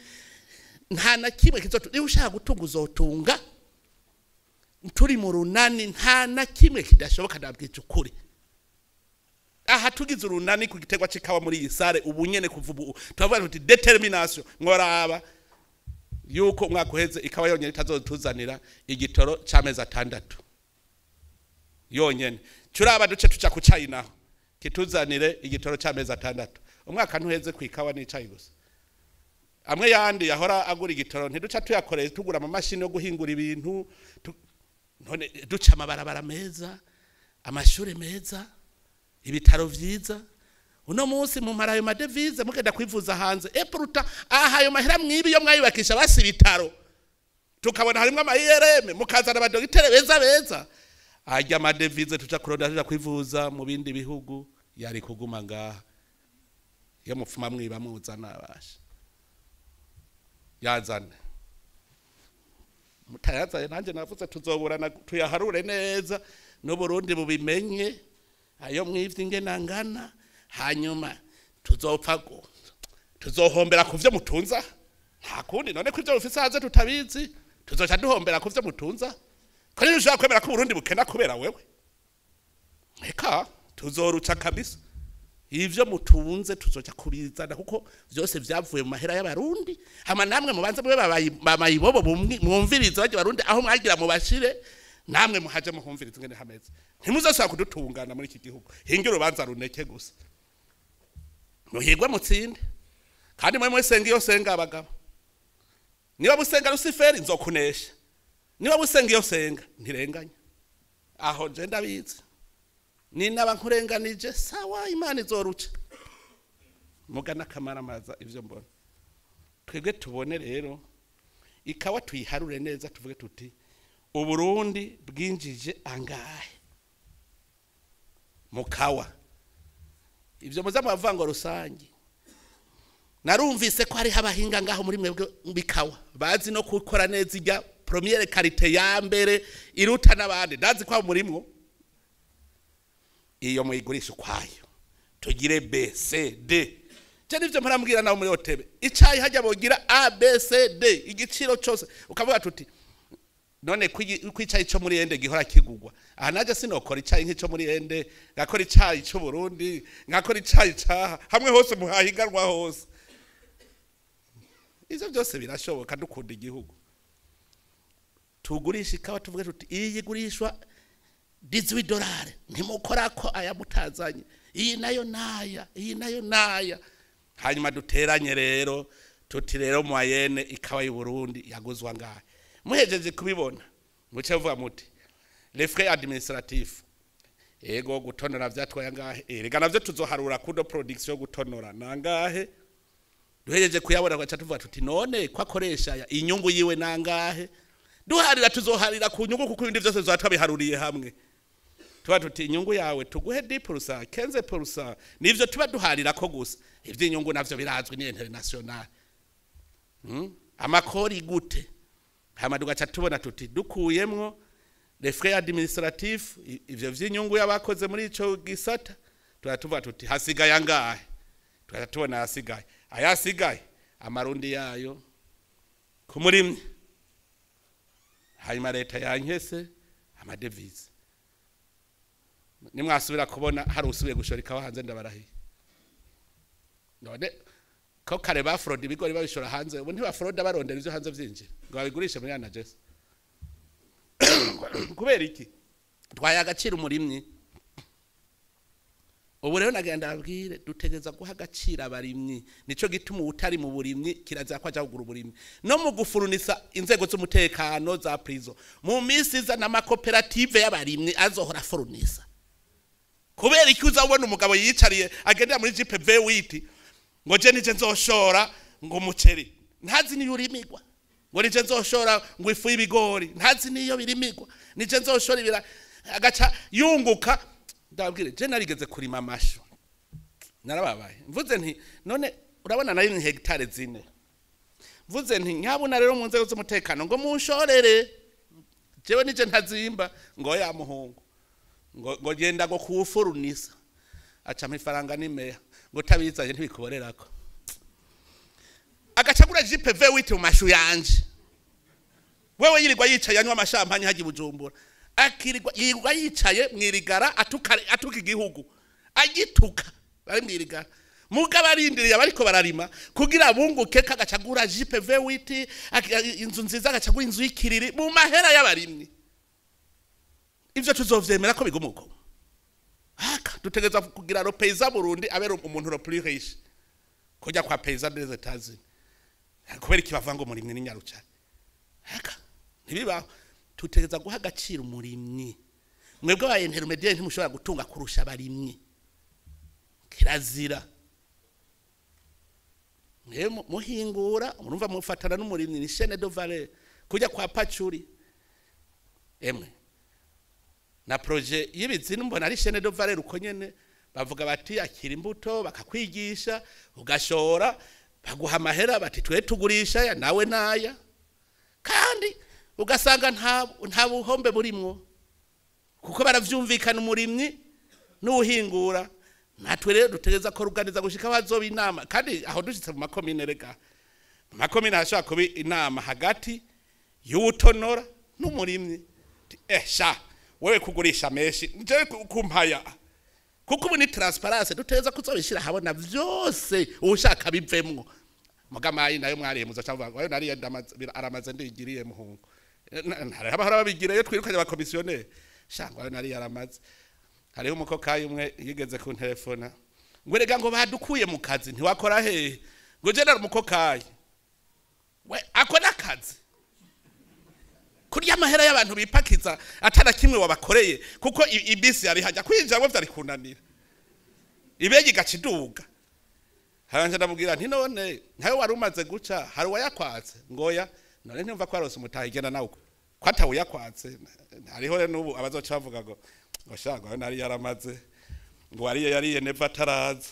nta na kimwe kizotu. Niba ushaka gutunga uzotunga turi mu runani, nta na kimwe kidashoboka. Ndabwije ukuri, aha tugize urunani ku giterwa c'ikawa muri iyi sare ubu nyene, kuva ubu turavuga tuti détermination, mworaba yuko umwaka uheze ikawa yonyene itazotuzanira igitoro c'amezi 6 yonyene. Turaba duce tuca ku cayi naho kituzanire igitoro c'amezi 6. Umwaka ntuheze ku ikawa n'icayi gusa. Amwe yandi yahora agura igitoro ntiduca tuyakoreye tugura amamashini yo guhingura ibintu, none duca amabarabara meza, amashure meza, ibitaro vyiza. Uno munsi mumara ayo madevize mugenda kwivuza hanze, epruta aha ayo mahera mwibi yo mwayubakisha basi ibitaro, tukabona harimwo ama IRM, mukazana abadogitere beza beza. Ajya amadevize tuja kuronda tuja kwivuza mu bindi bihugu yari kuguma ngaha. Iyo mupfuma mwiba muzana abasha yazane, mutayazaye nanjye navuze tuzoburana tuyaharure neza n'Uburundi bubimenye ayo mwivye ingene angana, hanyuma tuzopfa. Tuzohombera ku vyo mutunza, nta kundi. None ko ivyo mufise hanze tutabizi, tuzoca duhombera ku vyo mutunza? Ko niba ushobora kwemera ko Burundi bukena kubera wewe, eka tuzoruca kabisa. Ivyo mutunze tuzoca kubizana, kuko vyose vyavuye mu mahera y'Abarundi. Hama namwe mubanze mube bamayibobo, mwumvirize barya Barundi aho mwagira mubashire, namwe muhaje muhumvirize ingene hameze. Ntimuzosubira kudutungana muri iki gihugu. Hinge urubanza runeke gusa, muhigwe mutsinde. Kandi mwe mwesenga iyo senga, abagabo, niba musenga Rusiferi nzokunesha, niba musenga iyo senga ntirenganya. Aho je ndabizi, ninaba nkurenganije, sawa, Imana izoruca mugana akamaramaza. Ivyo mbona, twebwe tubone rero ikawa tuyiharure neza, tuvuge tuti Uburundi bwinjije angahe mu kawa? Ivyo muza mubavuga ngo rusange, narumvise ko hariho abahinga ngaho muri mwebwe bikawa bazi no gukora neza ijya première qualité ya mbere iruta n'abandi. Ndazi ko murimwo iyo muyigurisha ukwayo, tugire B, C, D. Je nivyo murambwira nawe muri OTB, icayi hajya bogira A, B, C, D, igiciro cyose ukavuga tuti none ko icayi cyo muri Inde gihora kigugwa aha, naje sinokora icayi nk'ico muri Inde, ngakora icayi cy'u Burundi, ngakora icayi caha hamwe hose muhahiganwa hose? Ivyo byose birashoboka dukunda igihugu. Tugurisha ikawa, tuvuge tuti iyi igurishwa 18 dollars, ntimukorako aya mutazanye, iyi nayo naya, iyi nayo naya. Hanyuma duteranye rero, tuti rero moyenne ikawa y'u Burundi yaguzwa ngahe? Muhejeje kubibona, muce muvuga muti les frais administratifs, ego gutonora vyatwaye angahe? Erega navyo tuzoharura, coût de production gutonora nangahe? Duhejeje kuyabona, gaca tuvuga tuti none ko akoresha aya, inyungu yiwe nangahe? Duharira, tuzoharira ku nyungu, kuko ibindi vyose tuzoba twabiharuriye hamwe. Tuba tuti inyungu yawe tuguhe 10%, 15%, nivyo tuba duharira ko gusa. Ivy'inyungu navyo birazwi, ni international. Amakori gute? Hama tugaca tubona tuti dukuyemwo les frais administratifs, ivyo vy'inyungu y'abakoze muri ico gisata, tuba tuvuga tuti hasigaye angahe? Tugaca tubona hasigaye ayasigaye, amarundi yayo ku murimyi, hanyuma leta yankese amadevize. Nimwasubira kubona hari usubiye gushora ikawa hanze, ndabarahiye. None ko kare bafroda ibigori babishora hanze, ubu ntibafroda barondera ivyo hanze vyinjira ngo babigurishe muri ANAGESSA? Kubera iki? Twaye agaciro umurimyi. Ubu rero nagenda abwire, dutegereza guha agaciro abarimyi. Nico gituma utari mu burimyi kirazira ko aja kugura uburimyi. No mu gufurunisa inzego z'umutekano za prison mu minsi iza, n'amakoperative y'abarimyi azohora afurunisa. Kubera iki uza ubona umugabo yiyicariye agendera muri Jeep V8, ngo je nije nzoshora ngo umuceri, ntazi niyo urimigwa, ngo nije nzoshora ngo ifu y'ibigori, ntazi niyo birimigwa, nije nzoshora ibira, agaca yunguka? Ndabwire, je narigeze kurima amashu, narababaye. Mvuze nti none urabona nari ni hegitare 4, mvuze nti nyabuna rero mu nzego z'umutekano ngo munshorere, jewe nije ntazimba. Ngo ya muhungu, ngo genda ngo kuwufurunisa, aca ifaranga n'imeya, ngo tabizanye ntibikuborerako. Agacagura Jeep V8 mu mashu yanje. Wewe yirirwa yicaye anywa amashampanye haji Bujumbura, akirirwa yirirwa yicaye mwirigara atuka, atuka igihugu, agituka bari mwirigara. Mugabo arindiriye abariko bararima kugira bunguke, kagacagura Jeep V8, inzu nziza, agacagura inzu y'ikiriri mu mahera y'abarimyi. Ivyo tuzovyemera ko biguma uko? Haka dutegereza kugira le paysan Burundi abera umuntu le plus riche, kujya kwa paysan des États-Unis. Kubera iki bavuga ngo umurimyi ni nyarucane? Haka ntibibaho. Tutegereza guha agaciro umurimyi. Mwebwe aba intermédiaire ntimushobora gutunga kurusha abarimyi, kirazira. Mwe muhingura, murumva mufatana n'umurimyi, ni chaîne de valeur, kujya kwa pacuri. Emwe na projet y'ibizinu mbona ari chaîne de valeur uko nyene. Bavuga bati akira imbuto, bakakwigisha, ugashora, baguha amahera, bati twe tugurisha ya nawe naya, kandi ugasanga nta buhombe burimwo, kuko baravyumvikana umurimyi n'uhingura. Natwe rero dutegereza ko ruganiza gushika bazoba inama, kandi aho dushitse mu makomine, rega mu makomine hashobora kuba inama hagati y'uwutonora n'umurimyi. Sha wewe kugurisha menshi nje kumpaya, kuko ubu ni transparence, dutegereza kuzobishira habona vyose ushaka bivemwo. Mugamayi nayo mwariye muzoca muvuga ngo ayo nariye aramaze ndigiriye muhungu. Hariho abahora babigira iyo twirukanye abakomisiyoneri, sha ngo ayo nariye aramaze. Hariho umukokayi umwe yigeze kuntelefona ngo erega ngo badukuye mu kazi, ntiwakora hehe? Ngo je nari umukokayi. We ako nakazi kurya amahera y'abantu bipakiza atana kimwe wabakoreye, kuko ibisi yari hajya kwinjiramo vyari kunanira, ibegi gaciduga. Haranje ndamubwira nti none ntawe wari umaze guca, hari uwayakwatse? Ngoya none ntimva ko arose umutahe, igenda nawe ko atawuyakwatse. Hariho rero n'ubu abazoca bavuga ngo sha ngo nari yaramaze, ngo wariye yariye neva ataraza.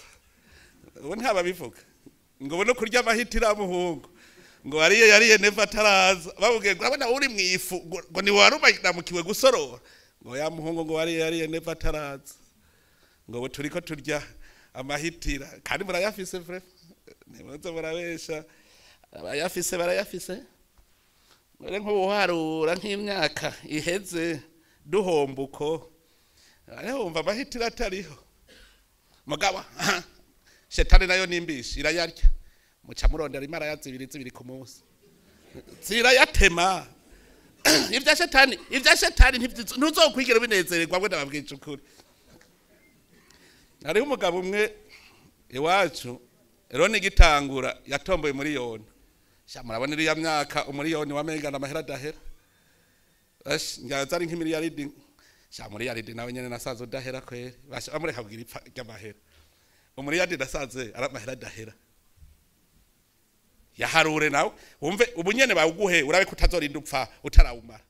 Ubu ntababivuga ngo ubu no kurya amahitira muhungu, ngo wariye yariye neva ataraza. Bavuge ngo urabona uri mwifu, ngo ni warumanamukiwe gusorora, ngo ya muhungu ngo wariye yariye neva ataraza, ngo ubu turiko turya amahitira. Kandi murayafise vre, ntimuze murabesha, abayafise barayafise. None nk'ubuharura nk'imyaka iheze duhombuko, ariho wumva amahitira atariho. Mugabo shetani nayo nimbishi irayarya, muca murondera imara zibiri zibiri ku munsi zirayatema. Ibya shetani, ibya shetani ntuzokwigira binezererwa, bwe ndababwica ukuri. Hariho umugabo umwe iwacu rero nigitangura yatomboye miliyoni. Sha murabona iriya myaka umuriyoni wamengana amahera adahera. Ash nyaza ari nk'imiliyaridi. Sha miliyaridi nawe nyene nasaze udahera kweri. Basha bamureka kugira ipfa ry'amahera. Umuriyaridi nasaze ari amahera adahera. Yaharure nawe wumve ubu nyene bawuguhe urabe ko utazorinda upfa utarawumara.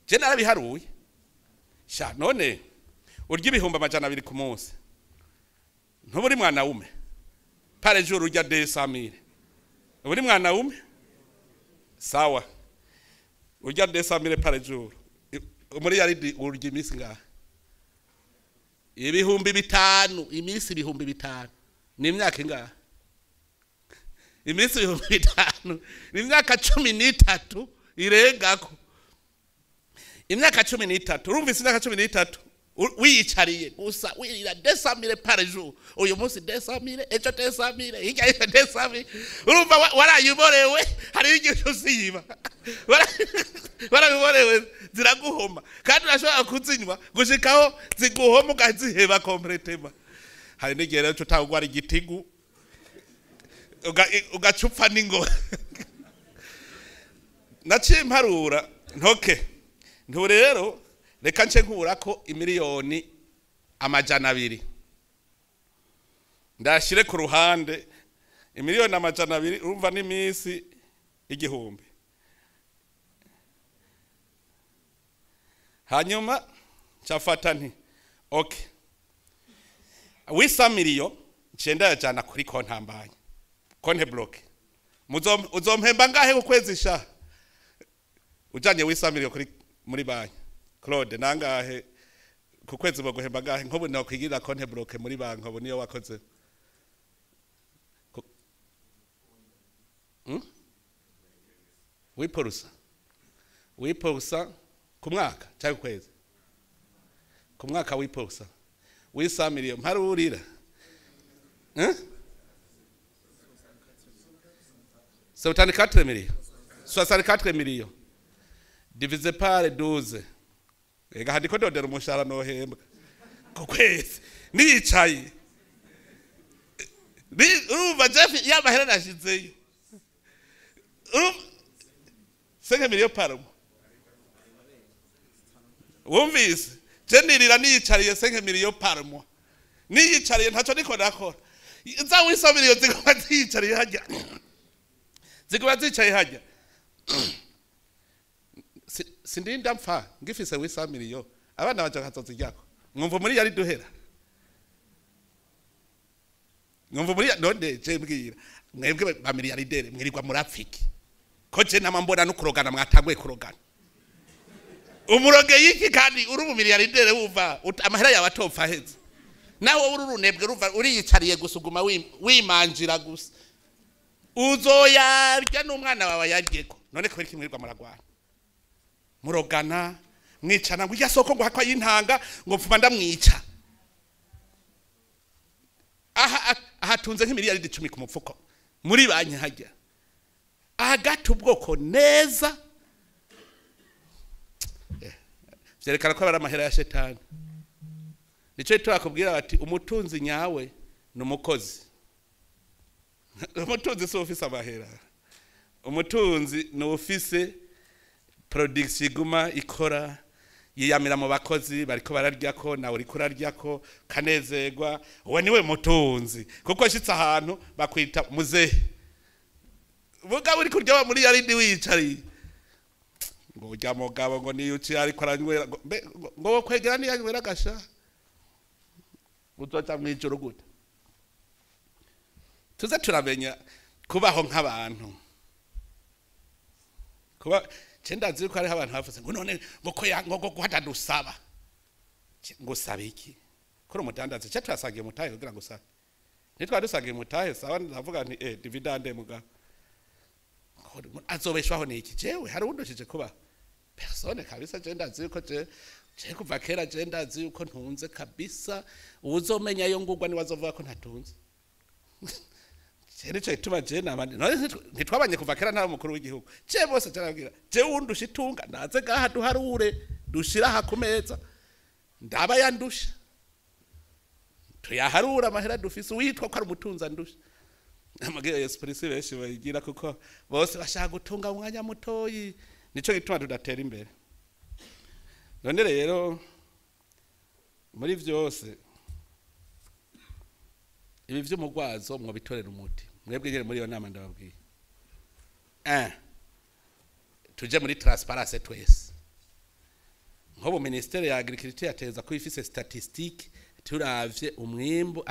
Je narabiharuye. Sha none urya 200,000 ku munsi, ntuburi mwana wume pare jour urya 200,000, uburi mwana wume sawa, urya 200,000 pare jour, muri yaridi urya iminsi ngaha 5,000, iminsi 5,000 ni imyaka ingaha? Iminsi 5,000 ni imyaka 13 irengako. Imyaka 13, urumvise imyaka 13 wiyicariye gusa wirira 200,000 par jour, uyu munsi 200,000, ejo 200,000, hirya y'ejo 200,000. Urumva warayiborewe, hariho igihe usiba warabiborewe, ziraguhoma kandi urashobora kuzinywa gushikaho ziguhoma ukaziheba complètement. Hari n'igihe rero utagwara igitigu ugacupfa n'ingora. Naciye mparura ntoke ntu rero reka nce nkurako 200,000,000 ndashire ku ruhande. 200,000,000 urumva n'iminsi 1,000. Hanyuma nshafata nti okay, wisa miliyo ncenda yajana kuri konti ambanye konti bloke, uzompemba ngahe ku kwezi sha ujanye wisa miliyo kuri muri banki? Claude nangahe ku kwezi baguhemba ngahe? Nkobu nakwigirira konti bloke muri banki ubu niyo wakoze. Wiporusa ku mwaka cyangwa ku kwezi? Ku mwaka wiporusa wisa miliyo mparurira 74 millions, 64 millions divisé par 12. Ega handiko ndondera umushahara nohembwa ku kwezi nicaye. Urumva Jeff yamahera nashizeyo 5 millions par mois. Wumvise je nirira niyicariye 5 millions par mois, niyicariye ntaco niko nakora. Za wisa millions ziguma ziyicariye hajya, ziguma zicaye hajya. Sindinda mpfa ngifise wisa miliyo abana baje bakazozijyako. Mwumva muri yari duhera, mwumva muri none je mbwira mwebwe ba miliyardere mwirirwa murapfiki ko je nama mbona no kurogana mwatanguye kurogana. Umuroge yiki kandi uri mu miliyardere wumva amahera yawe atopfa aheze. Nawe uri urunebwe ruva uriyicariye gusa uguma wimanjira gusa. Uzoyarya n'umwana wawe yaryeko. None kubera iki mwirirwa muragwana? Murogana, mwicana ngo irya soko ngo hakwa y'intanga ngo mfuma ndamwica. Aha ahatunze nk'imiliyaridi 10 ku mupfuko. Muri banki hajya. Agata ubwoko neza. Vyerekana ko ari amahera ya shetani. Nico turakubwira bati umutunzi nyawe ni umukozi. Umutunzi si ufise amahera. Umutunzi ni ufise production iguma ikora, yiyamira mu bakozi bariko bararyako nawe uriko uraryako kanezerwa. Uwo niwe mutunzi, kuko ashitse ahantu bakwita muzehe. Mugabo uri kurya muri yarindi wicariye ngo urya mugabo ngo niyuci ariko aranywera ngo kwegera niyanywera gasha uzoja mwijoro gute? Tuze turamenya kubaho nk'abantu. Kuba cenda ko hariho abantu bavuze ngo none ngo ko ngo guhatadusaba ngo sabe iki kuri umudandaza cyo turasangiye mutahe kugira ngo sabe nitwa dusangiye mutahe sawa ndavuga nti dividende muga azobeshwaho niki jewe hari undushije kuba personne kabisa. Je ndazi ko je kuva kera je ndazi yuko ntunze kabisa. Uzomenya yo ngugwa ni wazovuga ko ntatunze. Nico ituma je nabandi none ntitwabanye kuva kera nta mukuru w'igihugu je bose tarabwira je wundusha itunga naze gaha duharure dushira ha kumeza ndaba yandusha tuyaharura amahera dufise witwa ko ari umutunza ndusha. Amagere esprit benshi bayigira kuko bose bashaka gutunga umwanya mutoyi. Nico gituma tudatera imbere. None rero muri vyose ibi vy'umugwazo mwobitorera umuti. Mwebwe nyere muri iyo nama ndababwiye. Tuje muri transparence twese. Nkobo ministere ya agriculture yateza ko ifise statistique turavye umwimbu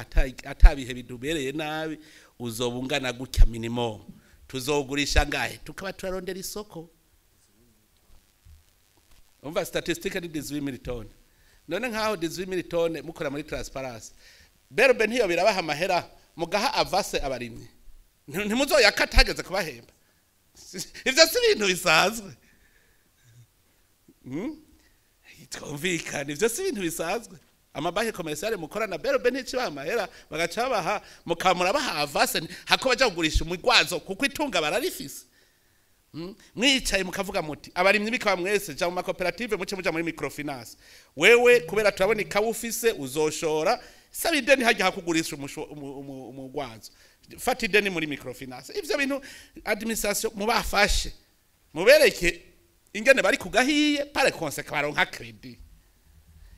atabihe bidubereye nabi uzobungana gutya minimum. Tuzogurisha ngahe tukaba turarondera isoko. Umva statistique ni 18000 tonnes. None nkaho 18000 tonnes mukora muri transparence. Berbe ntiyo birabaha amahera mugaha avase abarimye. Ntimuzoyakata hageze kubahemba. Ivyo si ibintu bisanzwe. Twumvikane ivyo si ibintu bisanzwe. Amabanki commerciale mukora na Berbe ntikibaha amahera bagaca baha mukamura baha avase hako baja kugurisha umugwazo kuko itunga bararifise. Mwicaye mukavuga muti abarimyi bikaba mwese ja mu makoperative muce muja muri microfinance. Wewe kubera turabona ikawa ufise uzoshora saba ideni hajya hakugurisha umugwazo. Fata ideni muri microfinance. Ivyo bintu administration mubafashe mubereke ingene bari kugahiye pare konsequence baronka credit.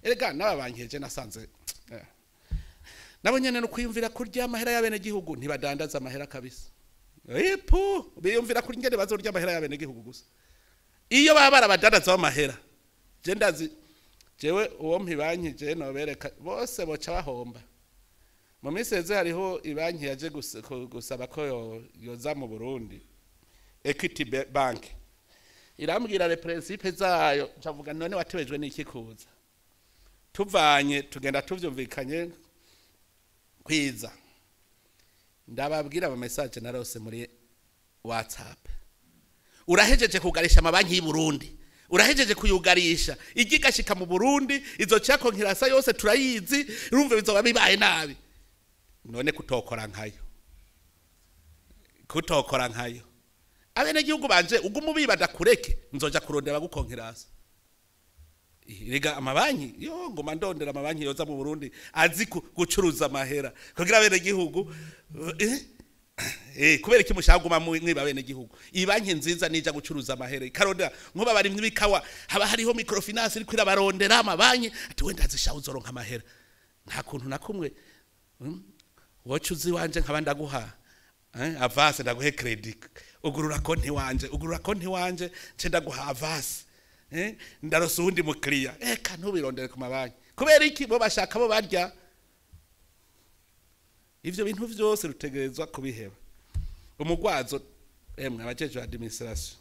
Erega nababankeje nasanze nabo nyene no kwiyumvira kurya amahera y'abene gihugu ntibadandaza amahera kabisa. Epo biyumvira kuri ngene bazorya amahera y'abene gihugu gusa. Iyo baba barabadandaza amahera je ndazi jewe uwo mpibanki je nobereka bose boca bahomba. Mu miseze hariho ibanki yaje gusaba ko yoza mu Burundi Equity Bank irambwira le principe zayo ncavuga none watebejwe n'iki kuza tuvanye tugenda tuvyumvikanye kwiza. Ndababwira ama message narose muri WhatsApp. Urahejeje kugarisha amabanki y'u Burundi. Urahejeje kuyugarisha. Igigashika mu Burundi izo cyako nkirasa yose turayizi urumve bizoba bibaye nabi. None kutokora nkayo. Kutokora nkayo. Abene gihugu banje ugumu bibada kureke nzoja kurondera gukonkirasa. Erega amabanki yo ngoma ndondera amabanki yoza mu Burundi azi gucuruza amahera kugira abene gihugu kubera iki mushaka guma mwiba bene gihugu. Ibanki nziza nija gucuruza amahera ikarondera nkuba bari mwibikawa haba hariho microfinance iri kwirabarondera amabanki ati wenda azisha uzoronka amahera. Nta kuntu nakumwe wocu uzi wanje nkaba ndaguha avance ndaguhe credit ugurura konti wanje ugurura konti wanje nce ndaguha avance ndarosa uwundi mukiriya eka ntubirondere ku mabanki kubera iki bo bashaka bo barya. Ivyo bintu vyose rutegerezwa kubiheba. Umugwazo emwe abajeje administration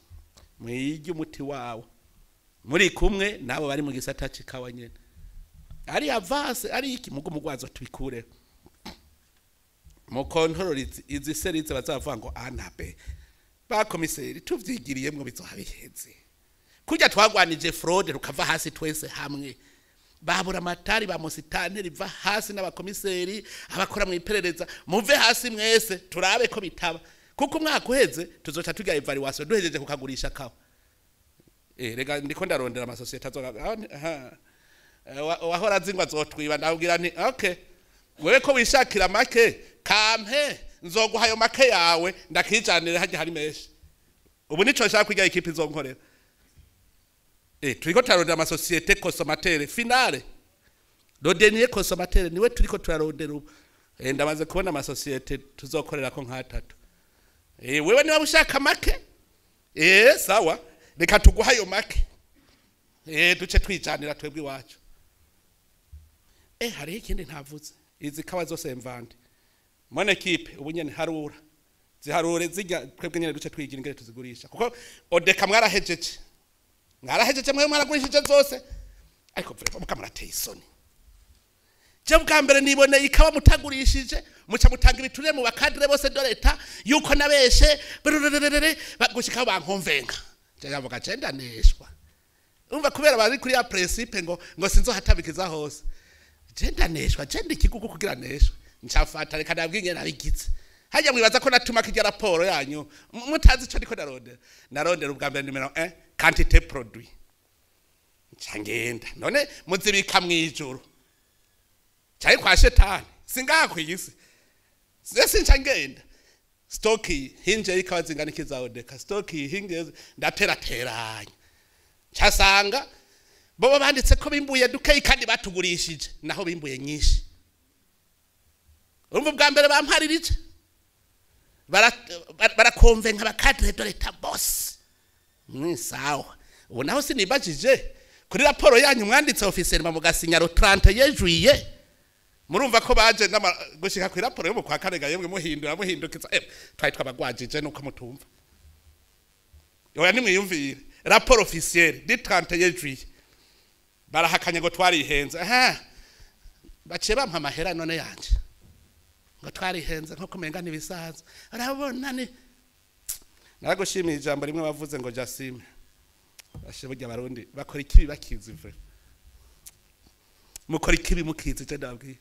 mwige umuti wawo Muri kumwe nabo bari mu gisata c'ikawa nyene. Ari avance ari iki mugo mugwazo tubikure. Mu contrôle izi cerises bazavuga ngo A na B. Ba komiseri tuvyigiriyemwo bizohabiheze. Kurya twagwanije fraude rukava hasi twese hamwe. Babura amatari ba musitanteri va hasi n'abakomiseri abakora mu iperereza muve hasi mwese turabe ko bitaba. Kuko umwaka uheze tuzoca tugira évaluation duhejeje kukagurisha kawa. Rega ndiko ndarondera amasosiyete azoga wahora azingwa azotwiba ndabwira nti okay wewe ko wishakira make kampe nzoguha ayo make yawe ndakijanire hajya hari menshi. Ubu nico nshaka kwiga ikipe izonkorera. Turiko turarondera amasosiyete consommateur finale. Le dernier consommateur niwe turiko turarondera ubu. Ndamaze kubona amasosiyete tuzokorera ko nk'atatu. Wewe niba ushaka make? Sawa. Reka tuguha ayo make. Duce twijanira twebwe iwacu. Hariho ikindi ntavuze. Izi kawa zose mvande. Mon équipe ubu nyene harura. Ziharure zijya twebwe nyene duce twigira ingere tuzigurisha. Kuko odeka mwarahejeje. Mwarahejeje mwe mwaragurishije zose. Ariko vraiment mukamurateye isoni. Je bwa mbere niboneye ikawa mutagurishije muca mutanga ibiturire mu ba cadres bose de l'État yuko nabeshe gushika bankonvenka. Je yavuga je ndaneshwa. Umva kubera bari kuri ya principe ngo sinzohatabikiza hose. Je ndaneshwa je ndikigugu kugira neshwa. Ncafata reka ndabwinge nabigitse. Hajya mwibaza ko natuma kijya raporo yanyu mutazi ico ndiko narondera. Narondera ubwa mbere numéro 1 quantité produit. Ncangenda none muzibika mwijuru. Cyayi kwa shetani singaha kwisi. Sese ncangenda. Stock hinje ikawa zingana ikizaodeka stock hinje ndaterateranya. Cyasanga bobo banditse ko bimbuye dukeyi kandi batugurishije naho bimbuye nyinshi. Urumva bwa mbere bamparirije barakonvenka ba cadres de l'État boss. Ni sawa. Ubu naho sinibajije kuri raporo yanyu mwanditse officiellement mugasinya le 31 juillet. Murumva ko baje gushika kuri raporo yo mu kwa kane yemwe muhindura muhindukiza twari twabagwajije nuko mutumva. Oya nimwiyumvire rapport officiel du 31 juillet. Barahakanye ngo twarihenze. Baciye bampa amahera none yanje. Ngo twarihenze nko kumenga nibisaza. Arabona ni naragushimiye ijambo rimwe bavuze ngo Jasime. Bashe burya abarundi bakora ikibi bakizi vre. Mukora ikibi mukizi je ndabwiye.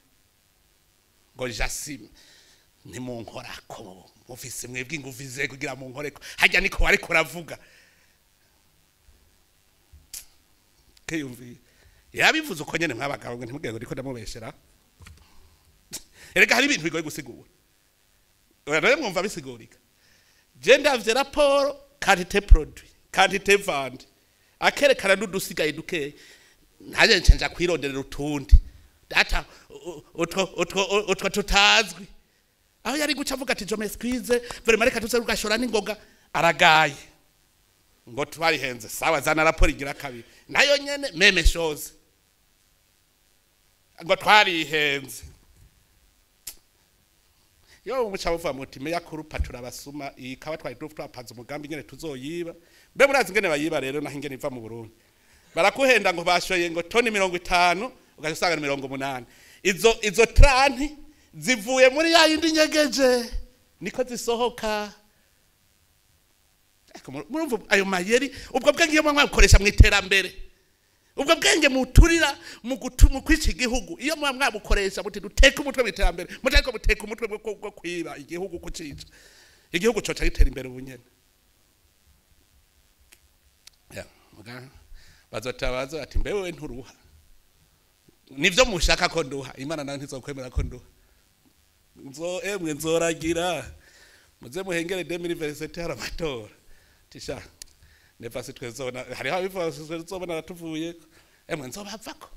Ngo Jasime ntimunkorako mufise mwebwe ingufu kugira munkoreko. Hajya niko wariko uravuga. Kiyumviye. Yabivuze uko nyene mwabagabo ngo ntimugenge ndiko ndamubeshera. Erega hari ibintu bigoye gusigura. Oya rero mwumva bisigurika. Je ndavye rapport quantité produit, quantité vente. Akerekana n'udusigaye duke. Naje ncenja kwironderera utundi. Data utwo tutazwi. Aho yari guca avuga ati je m'excuse, vraiment reka tuze rugashora n'ingoga aragaye. Ngo twarihenze sawa zana rapport igira kabiri. Nayo nyene même chose. Ngo twarihenze. Yo muca buva muti meya kurupa turabasuma ikaba twari twapanze umugambi nyene tuzoyiba. Mbe murazi ngene bayiba rero naho ingene iva mu Burundi. Barakuhenda ngo bashoye ngo toni 50 ugaca usanga 80. Izo 30 zivuye muri ya yindi nyegeje niko zisohoka. Murumva ayo mayeri ubwo bwenge iyo mwakoresha mu iterambere. Ubwo bwenge muturira mu kwica igihugu iyo mwabukoresha muti duteka umutwe mu iterambere mutariko muteka umutwe bwo kwiba igihugu kucica. Igihugu coca gitera imbere ubunyene. Ya muga bazotabaza ati mbe wewe nturuha. Nivyo mushaka ko nduha Imana nayo ntizokwemera ko nduha. Nzo emwe nzoragira muze muhengere 2027 hari amatora. Tisha nefasi twezobona hariho abivuga twezobona ratuvuye emwe nzobavako.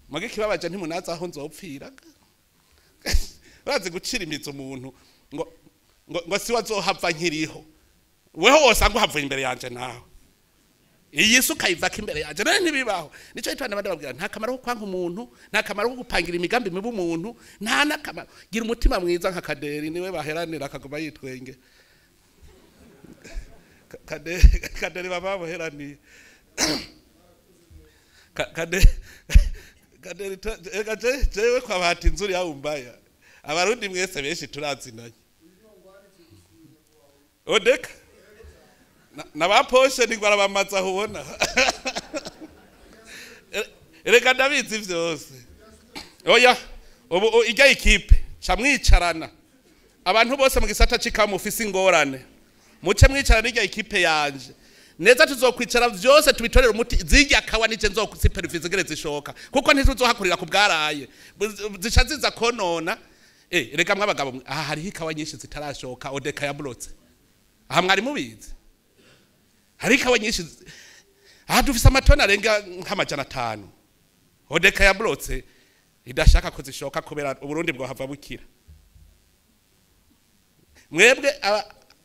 Muge kibabaje ntimunaza aho nzopfira. Bazi gucira imizo umuntu ngo si wazohava nkiriho. Weho wosanga uhavuye imbere yanje nawe. Iyi suka ivaka imbere yanje none ntibibaho. Nico itwana abandi babwira nta kamaro ko kwanka umuntu, nta kamaro ko gupangira imigambi mibi umuntu, nta nakamaro. Gira umutima mwiza nka Kaderi niwe baheranira akaguma yitwenge. Kaderi baba baheraniye. Kade kade ega jewe kwa bahati nzuri yawumbaya abarundi mwese benshi turazinanye odeka na ba poshe ni barabamaza hubona erega ndabizi vyose. Oya ubu ijya ikipe ca mwicarana abantu bose mu gisata c'ikamu ufise ingorane muce mwicarana ijya ikipe yanje neza tuzokwicara vyose tubitorera umuti zijya kawa nije nzokusupervise ngere zishoka kuko ntituzohakurira ku bwaraye zica ziza konona. Reka mwabagabo aha hariho ikawa nyinshi zitarashoka odeka yaburotse aha mwari mubizi hari ikawa nyinshi aha dufise amatoni arenga nk'500 odeka yaburotse idashaka ko zishoka kubera Uburundi bwo hava bukira. Mwebwe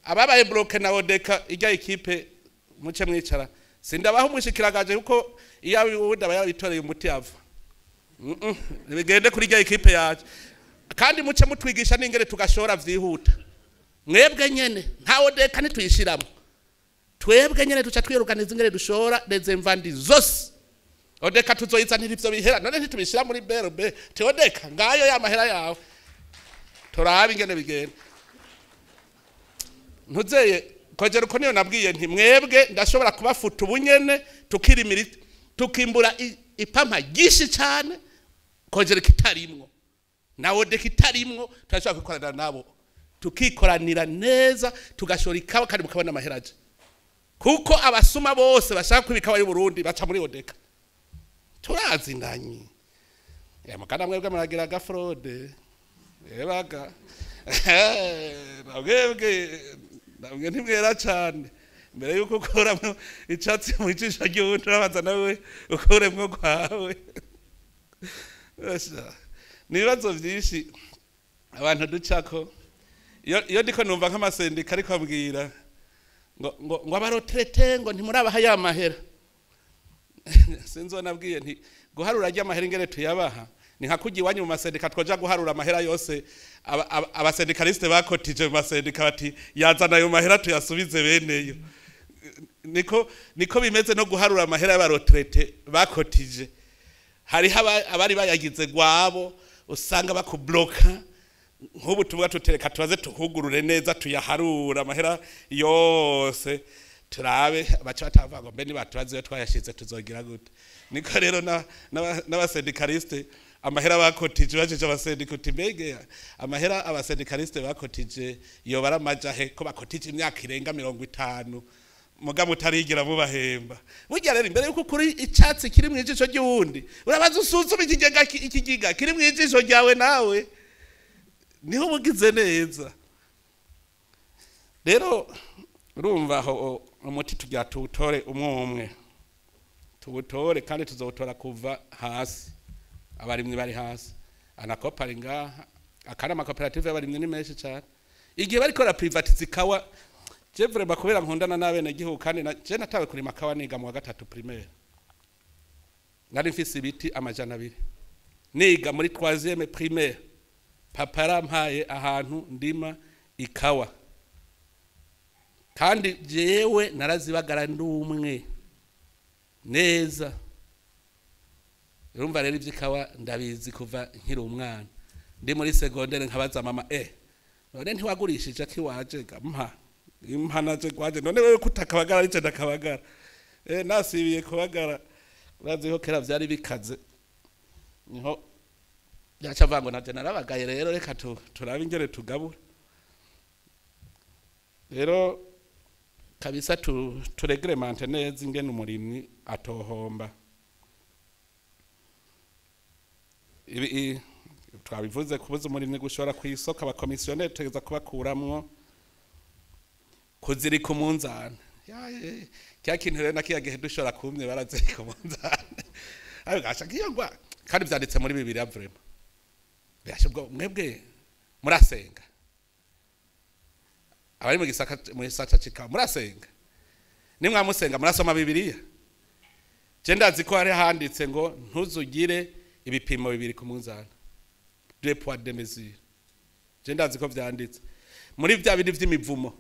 ababaye bloke na odeka ijya ikipe muce mwicara sindabaho umushikiragaje kuko iyo ubundi aba yarabitoreye umuti ava bigende kuri ijya ikipe yaje kandi muce mutwigisha n'ingere tugashora vyihuta. Mwebwe nyene nta odeka ntituyishiramo twebwe nyene duca twiruganiza ingere dushora rezemvandi zose odeka tuzoyizanira ivyo bihera none ntitubishira muri BRB teodeka ngayo ya mahera yawe turabe ingene bigenda. Ntuzeye kogera uko niyo nabwiye nti mwebwe ndashobora kubafuta ubunyene tukirimira tukimbura ipampa gishi cyane kogera kitarimwo na odeka itarimwo turashobora gukorana nabo tukikoranira neza tugashora ikawa kandi mukabona amaheraje kuko abasuma bose bashaka kwibikawa y'u Burundi baca muri odeka turazinanye. Ya mukana mwebwe muragira ga fraude ebaga mwebwe nabwe ntimwera cyane mbere yuko ukuramo icatsi mu ijisho ry'uwundi urabanza nawe ukuremwo kwawe. Ni ibibazo byinshi abantu ducako iyo ndiko numva nk'amasendika ariko ambwira ngo ngo ngo abarotrete ngo ntimurabaha ya mahera sinzo nabwiye nti guharura rya mahera ingere tuyabaha ni nka kujya iwanyu mu masendika twoja guharura amahera yose abasendikaliste bakotije mu masendika bati yazana ayo mahera tuyasubize beneyo. Niko bimeze no guharura amahera y'abarotrete bakotije hariho abari bayagize gwabo usanga bakubloka nk'ubu tuvuga tutereka tubaze tuhugurure neza tuyaharura amahera yose turabe baca batavuga ngo mbe nibatubaze iyo twayashize tuzogira gute. Niko rero n'abasendikaliste amahera bakotije bajeje abasendika uti mbege amahera abasendikaliste bakotije yo baramaja he ko bakotije imyaka irenga 50 mugabo utarigira mubahemba. Burya rero imbere yuko kuri icatsi kiri mu ijisho ry'uwundi urabaza usuzume ikigiga kiri mu ijisho ryawe nawe niho ubugize neza. Rero urumva aho umuti tujya tuwutore umwe umwe tuwutore kandi tuzawutora kuva hasi abarimyi bari hasi anakopa ari ngaha akana amakoperative y'abarimyi ni menshi cyane igihe bariko barapurivatiza ikawa je vraiment kubera nkundana n'abene gihugu kandi je natawe kurima kawa niga mu wa 3 primaire nari mfise ibiti 200 niga muri 3e primaire papa yarampaye ahantu ndima ikawa kandi jewe narazibagara ndumwe neza. Urumva rero ivy'ikawa ndabizi kuva nkiri umwana ndi muri secondaire nkabaza mama none ntiwagurishije akiwaje ga mpa impanaje gwaje none wewe kutakabagara arice ndakabagara nasibiye kubagara urazi ko kera vyari bikaze niho yaca vango naje narabagaye rero reka turabe ingere tugabura rero kabisa tureglemente neza ingene umurimyi atohomba. Ibi twabivuze kubuza umurimyi gushora ku isoko abakomisiyoneri tegeza kubakuramwo kuzirika umunzane kya kintu rero nakiya gihe dushora kumye barazirika umunzane ayo gasha kiyogwa kandi vyanditse muri Bibiliya vraiment byashobwa mwebwe murasenga abari mu gisaka mu gisata cika murasenga nimwa musenga murasoma Bibiliya je ndazi ko hari handitse ngo ntuzugire ibipimo bibiri ku munzane deux poids deux mesures je ndazi ko vyanditse muri vya bindi vy'imivumo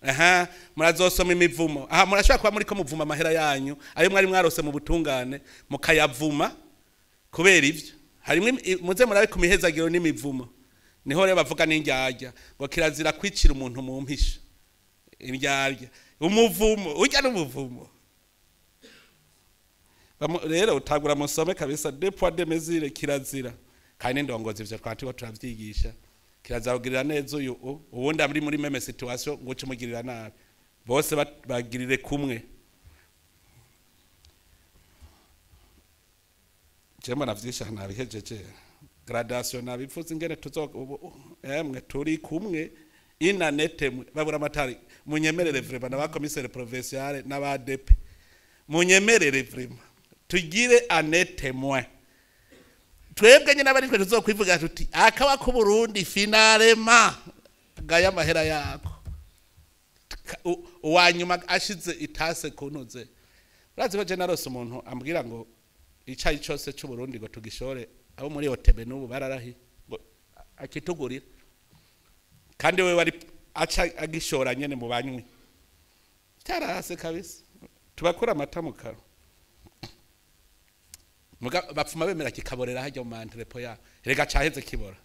Aha murazosoma imivumo. Aha murashobora kuba muri ko muvuma amahera yanyu ayo mwari mwarose mu butungane, mukayavuma kubera ivyo. Harimwe muze murabe ku mihezagiro n'imivumo, niho rero bavuga n'indyarya ngo kirazira kwicira umuntu mu mpisha. Indyarya, umuvumo, urya n'umuvumo. Rero utagura musome kabisa, deux poids deux mesures kirazira. Kandi n'indongozi ivyo twari turiko turavyigisha, kirazira kugirira neza uyu uwundi ari muri même situation ngo uce umugirira nabi, bose bagirire kumwe. Je mbona vyinshi nabihejeje, gradation nabivuze ingene tuzo ubu, emwe turi kumwe inanete mwe babura amatari. Munyemerere vraiment n'aba commissaire provincial n'aba DP, munyemerere vraiment tugire anete mwe twebwe nyine abari twe tuzokwivuga tuti akawa ku Burundi finalement gaya mahera yako. Uwanyuma ashize itase kunoze. Urazi ko je narose umuntu ambwira ngo icayi cose c'u Burundi ngo tugishore abo muri OTB n'ubu bararahi ngo akitugurira, kandi we wari aca agishora nyene mu banywi. Cyarahase kabisa, tubakura amata mu kanwa. Muga bapfuma bemera kikaborera hajya mu entrepôt ya rega caheze kibora.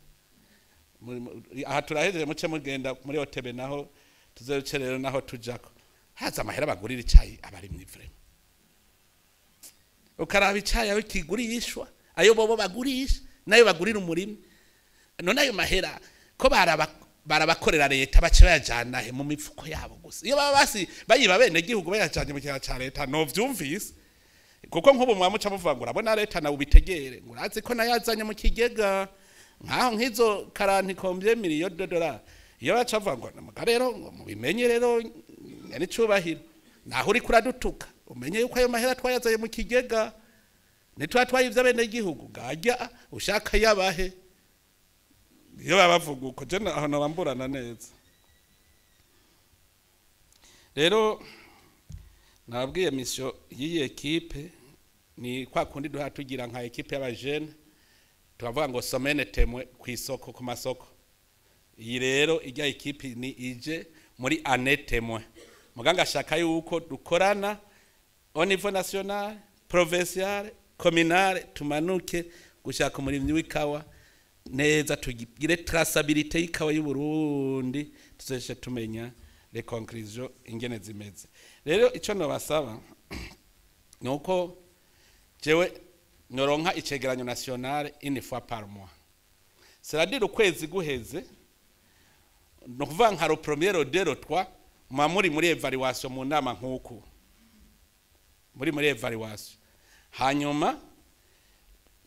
Aha turahejeje, muce mugenda muri OTB naho tuzeruce rero naho tujako haza amahera bagurira icayi abarimyi vraiment. Ukaraba icayi aho kigurishwa, ayo bobo bagurisha nayo bagurira umurimi, none ayo mahera ko barabakorera leta bace bayajana he mu mifuko yabo gusa? Iyo baba basi bayiba bene gihugu bayajanye mu kigega ca leta no vyumvise, kuko nk'ubu mwamuca muvuga ngo urabona leta nawe ubitegere ngo urazi ko nayazanye mu kigega nkaho nk'izo quarante combien millions de dollars. Iyo baca bavuga ngo muga rero ngo mubimenye rero nyene icubahiro naho uri kuradutuka, umenye yuko ayo mahera twayazanye mu kigega nitwa twayivye bene gihugu ngajya ushaka yabahe. Iyo baba bavuga uko je aho nabamburana neza. Rero nabwiye mission y'iyi équipe ni kwa kundi duha tugira nka équipe y'abajene, tukavuga ngo semaine témoin ku isoko, ku masoko. Iyi rero ijya équipe ni ije muri année témoin, muganga ashaka yuko dukorana au niveau national, provincial, communal, tumanuke gushaka umurimyi w'ikawa neza, tugire traçabilité y'ikawa y'u Burundi, tuzeshe tumenya les conclusions ingene zimeze. Rero ico nobasaba nuko jewe noronka icegeranyo national une fois par mois, c'est-à-dire ukwezi guheze, no kuvuga nka le premier, le deux, le trois, muba muri muri évaluation mu nama nk'uku muri évaluation, hanyuma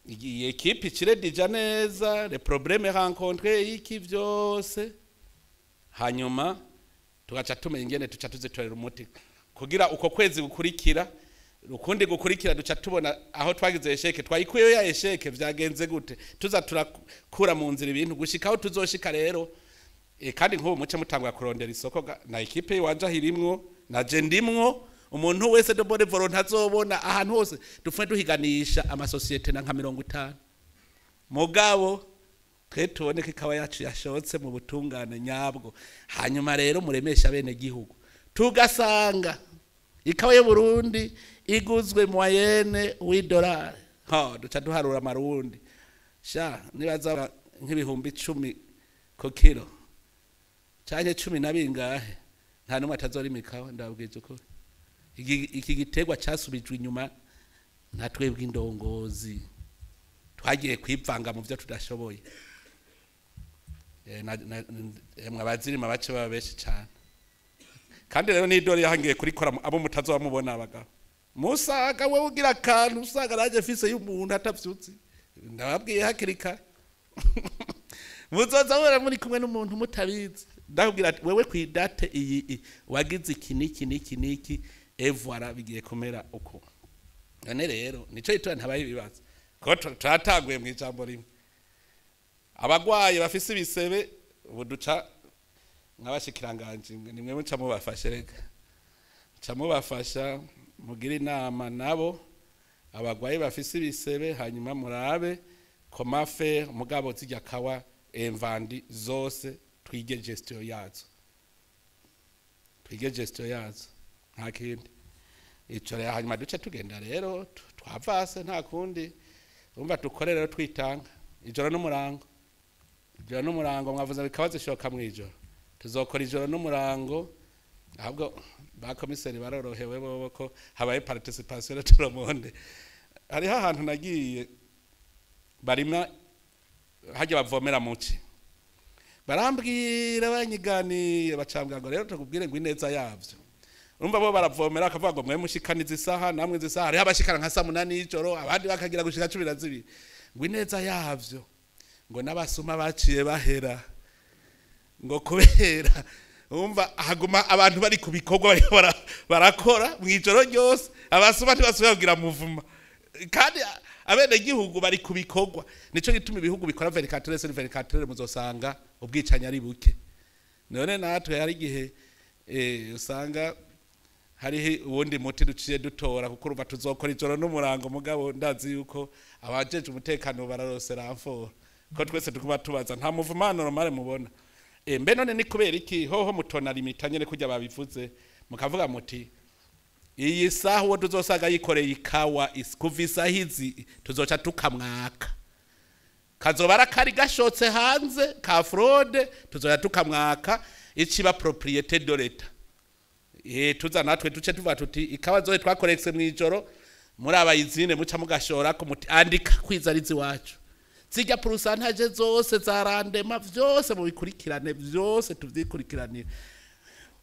iyi équipe ikiredija neza les problèmes rencontrés iki vyose, hanyuma tugaca tumenya ingene tuca tuzitorera umuti kugira uko kwezi gukurikira ukundi gukurikira duca tubona aho twagize échec, twayikuyeyo ya échec, vyagenze gute, tuza turakura mu nzira ibintu gushika aho tuzoshika. Rero kandi nk'ubu muce mutangura kurondera isoko na équipe iwanje ahirimwo na je ndimwo, umuntu wese de bonne volonté ntazobona ahantu hose dupfume duhiganisha amasosiyete na nka 50, mugabo twe tubone ko ikawa yacu yashotse mu butungane nyabwo. Hanyuma rero muremesha bene gihugu, tugasanga ikawa y'u Burundi iguzwe moyenne w'idolari, ha duca duharura amarundi sha nibaza nk'10,000 ku kilo canke cumi na bingahe, nta numwe atazorima ikawa. Ndababwije ukuri, iki giterwa casubijwe inyuma nka twebwe indongozi twagiye kwivanga mu byo tudashoboye. Emwe abazirima bace baba benshi cane. Kandi rero n'idori yahangiye kurikora abo mutazoba mubona abagabo musaga wewe ugira akantu usaga naje fise y'umuntu atavyutse, ndababwiye hakiri kare muzoza mubona muri kumwe n'umuntu mutabizi. Ndakubwira ati wewe ku idate iyi wagize iki n'iki n'iki n'iki, et voilà bigiye kumera uko. None rero nico gituma ntabaye ibibazo kuko turatanguye mu ijambo rimwe. Abagwayi bafise ibisebe ubu duca nk'abashikiranganje nimwe muca mubafashe, reka muca mubafasha mugire inama nabo abagwayi bafise ibisebe, hanyuma murabe comment faire. Mugabo zirya kawa invendus zose twige gestion yazo. Twige gestion yazo, nta kindi. Ico rero, hanyuma duce tugenda rero twavase, nta kundi. Urumva dukore rero twitanga ijoro n'umurango, ijoro n'umurango. Mwavuze bikaba zishoka mw'ijoro, tuzokora ijoro n'umurango. Ahubwo ba komiseri barorohewe bobo ko habaye participation de tout le monde. Hariho ahantu nagiye barima hajya bavomera muci, barambwira, banyiganiye, bacambwira ngo rero tukubwire ngo ineza yavyo. Urumva bo baravomera, akavuga ngo mwe mushikaniza isaha, namwe izi saha. Hariho abashikana nka saa 8 y'ijoro, abandi bakagira gushika 12. Ngo ineza yavyo, ngo n'abasuma baciye bahera, ngo kubera umva haguma abantu bari ku bikorwa, bariko barakora mw'ijoro ryose, abasuma ntibasubira kugira muvuma, kandi abenegihugu bari ku bikorwa. Nico gituma ibihugu bikora 24 sur 24 muzosanga ubwicanyi ari buke. None natwe hari igihe usanga hariho uwundi muti duciye dutora, kuko urumva tuzokora ijoro n'umurango. Mugabo ndazi yuko abajeje umutekano bararose renfort, ko twese tuguma tubaza, nta mouvement normal mubona. Mbe none ni kubera iki hoho mutona limita nyene kurya babivuze, mukavuga muti iyi saha uwo tuzosaga yikoreye ikawa kuva isaha izi tuzoca tukamwaka, kazoba ari akari gashotse hanze ka fraude, tuzoca tukamwaka iciba propriété de l'État. Tuza natwe duce tuvuga tuti ikawa zohe twakorekse mw'ijoro muri abayizine, muca mugashora ko muti andika kwiza ari iwacu, zijya pourcentage zose za rendement vyose mubikurikirane, vyose tuvyikurikiranire.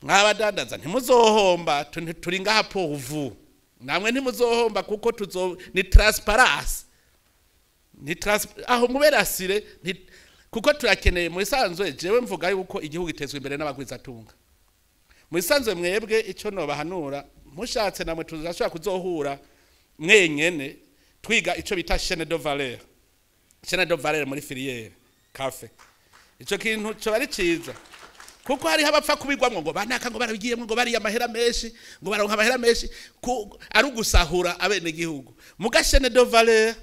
Mwabadandaza ntimuzohomba, turi ngaha pour vous. Namwe ntimuzohomba kuko tuzo ni transparence, ni aho muberasire kuko turakeneye. Mu isanzwe jewe mvuga yuko igihugu gitezwe imbere n'abagwizatunga. Mu isanzwe mwebwe ico nobahanura, mushatse namwe tuzashobora kuzohura mwenyene twiga ico bita chaîne de valeur, chaîne de valeur muri filière café. Ico kintu cyo ari ciza, kuko hariho abapfa kubigwamwo ngo banaka ngo barabigiyemwo, ngo bariya amahera menshi, ngo baronka amahera menshi, ari ugusahura abenegihugu. Muga chaîne de valeur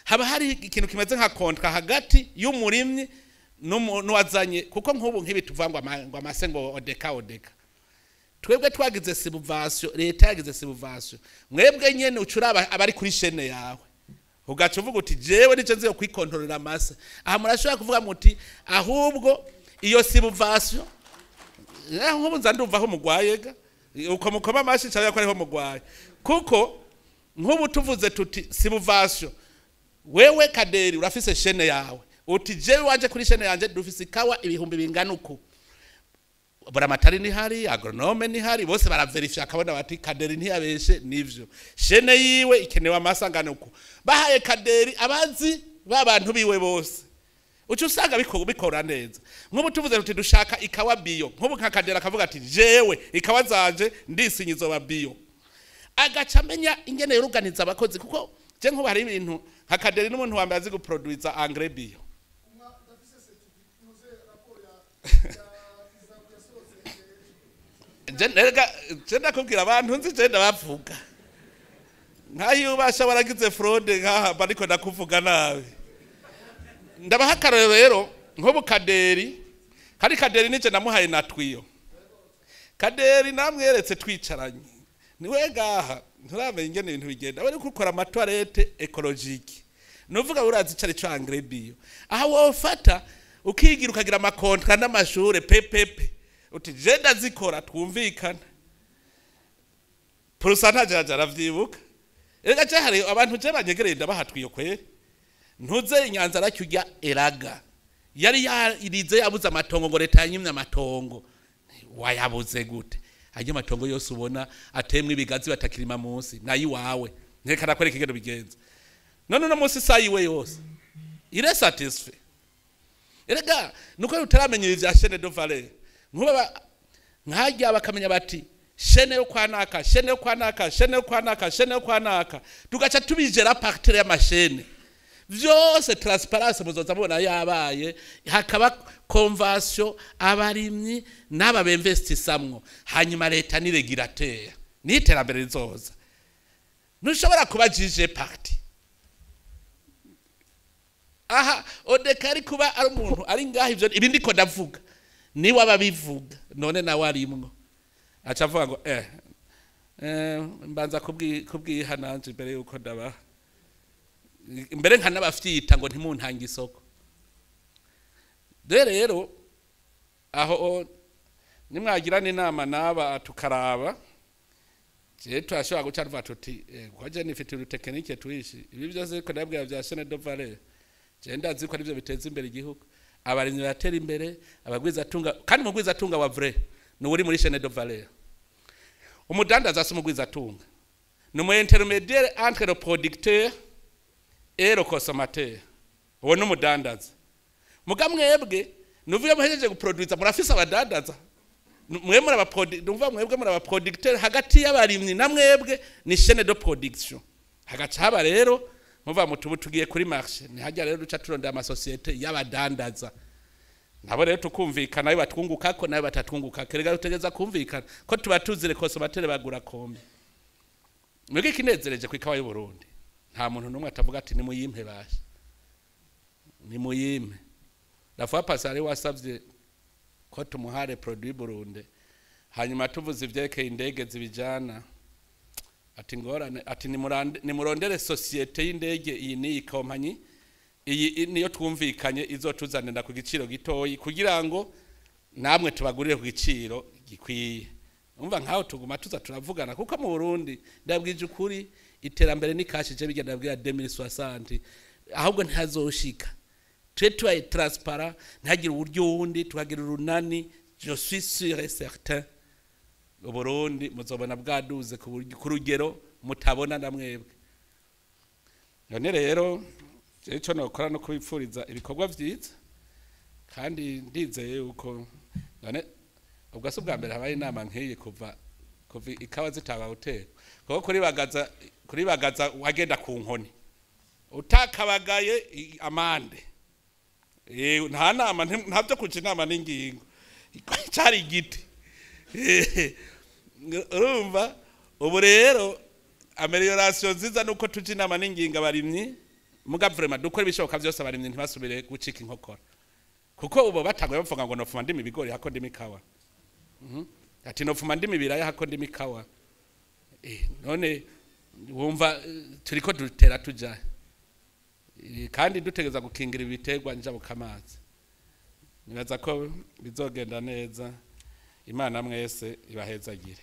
haba hari ikintu kimeze nka contrat hagati y'umurimyi n'uwazanye, kuko nk'ubu nk'ibi tuvuga ngo ngo amase, ngo ODECA, ODECA, twebwe twagize subvention, leta yagize subvention. Mwebwe nyene ucuraba abari kuri chaîne yawe, ugaca uvuga uti jewe nico nziye kwikontorera amase. Aha murashobora kuvuga muti ahubwo iyo subvention, nk'ubu nza ndumva aho mugwaye ga, uko mukoma amashi cyangwa ko ariho mugwaye, kuko nk'ubu tuvuze tuti subvention, wewe Kaderi urafise chaîne yawe, uti jewe wanje kuri chaîne yanje dufise ikawa ibihumbi bingana uku, buramatari nihari, agronome nihari, bose baraverifya, akabona bati Kaderi ntiyabeshe, nivyo, chaîne yiwe ikenewe amasangano uku. Bahaye Kaderi abazi ba bantu biwe bose, uca usanga bikora neza. Nk'ubu tuvuze tuti dushaka ikawa bio, nk'ubu nka Kaderi akavuga ati jewe ikawa zanje ndisinye izoba bio, agaca amenya ingene yoruganiza abakozi, kuko je nk'ubu hari ibintu nka Kaderi n'umuntu wa mbere azi guproduiza engrais bio. Ndafise certificat, ntuze raporo ya ISABU yasohotse ejo. Je je ndakubwira abantu nzi, je ndabavuga nkayo ubasha waragize fraude nkaha, ariko ndakuvuga nabi. Ndabaha akarorero rero, nk'ubu Kaderi, kandi Kaderi nije namuhaye na twiyo. Kaderi namweretse twicaranye, niwe ngaha nturamenya ingene ibintu bigenda, bari gukora ama toilettes écologiques, nuvuga urazi icari co engrais bio. Aha wofata ukigira ukagira ama contrats n'amashure PPP, uti je ndazikora, twumvikana pourcentage yaje, aravyibuka. Erega je hari abantu je banyegereye ndabaha twiyo kweri. Ntuze inyanza aracyurya eraga yari yarize yabuze amatongo, ngo leta yanyimye amatongo. Wayabuze gute? Ajya amatongo yose ubona atemwe ibigazi batakirima munsi nayo iwawe, nkeka nakwereka ingene bigenza. None uno munsi isaha iwe yose il est satisfait. Erega nuko utaramenya ibi vya chaîne de valeur, nkuba nkajya bakamenya bati chaîne yo kwa naka, chaîne yo kwa naka, chaîne yo kwa naka, chaîne yo kwa naka, tugaca tubijera à partir y'ama chaînes vyose. Transparence muzoza mubona yabaye, hakaba convention abarimyi n'aba bemvestisamwo, hanyuma leta ni régulateur, ni iterambere rizoza. Ntushobora kuba juge partie aha. ODECA ari kuba ari umuntu ari ngaha, ivyo ibi ndiko ndavuga niwe ababivuga, none nawe arimwo. Aca avuga ngo mbanza kubwiha nanje imbere yuko ndabaha, mbere nkanabafyita ngo ntimuntange isoko. Rero aho nimwagirana inama n'aba tukaraba, je turashobora guca tuvuga tuti kwa je nifite uru technique twishi, ibi byose ko ndabwira vya chaîne de valeur, je ndazi ko arivyo biteza imbere igihugu, abarimyi batera imbere, abagwiza tunga. Kandi mugwiza tunga wa vrai ni uri muri chaîne de valeur. Umudandaza si umugwiza tunga, ni umu intermédiaire entre le producteur et le consommateur. Uwo ni umudandaza. Muga mwebwe nuvuga muhejeje guproduza, murafise abadandaza. Mwe muri aba, mwebwe muri aba producteur hagati y'abarimyi na mwebwe, ni chaîne de production. Hagaca haba rero muva mu tubu tugiye kuri marché, ni hajya rero duca turondera amasosiyete y'abadandaza, nabo rero tukumvikana ayo batwungukako nayo batatwungukako. Rega rutegeza kumvikana ko tuba tuzire consommateur bagura kombi. Mwebwe ikinezereje ku ikawa y'u Burundi, nta muntu n'umwe atavuga ati nimuyimpe basha, nimuyimpe. La fois passée ari wasavye ko tumuhare produit Burundi, hanyuma tuvuze ivyerekeye indege zibijana, ati ngorane, ati nimurondere société y'indege iyi n'iyi kompanyi iyi niyo twumvikanye izotuzanira ku giciro gitoyi kugira ngo namwe tubagurire ku giciro gikwiye. Umva, nkaho tuguma tuza turavugana, kuko mu Burundi, ndabwije ukuri, iterambere ni cash. Je bigenda ndabwira 2060, ahubwo ntihazoshika twe tubaye transparent, ntihagire uburyo wundi tukagira urunani. Je suis sûr et certain, Uburundi muzobona bwaduze ku rugero mutabona na mwebwe. None rero ico nokora no kubipfuriza ibikorwa vyiza, kandi ndizeye yuko none ubwo si ubwa mbere habaye inama nk'iyi kuva ikawa zitaba guterwa, kuko kuribagaza wagenda ku nkoni, utakabagaye amande. Nta nama, nta byo kuca inama n'ingingo, cari igiti. Urumva ubu rero amélioration nziza nuko tuja inama n'ingingo abarimyi. Muga vraiment dukora ibishoboka byose abarimyi ntibasubire gucika inkokora, kuko ubu batanguye bavuga ngo nofuma ndima ibigori hako ndima ikawa. Ati nofuma ndima ibiraya hako ndima ikawa. None wumva turiko dutera tuja, kandi dutegeza gukingira ibiterwa njabukamazi. Nibaza ko bizogenda neza. Imana mwese ibahezagire.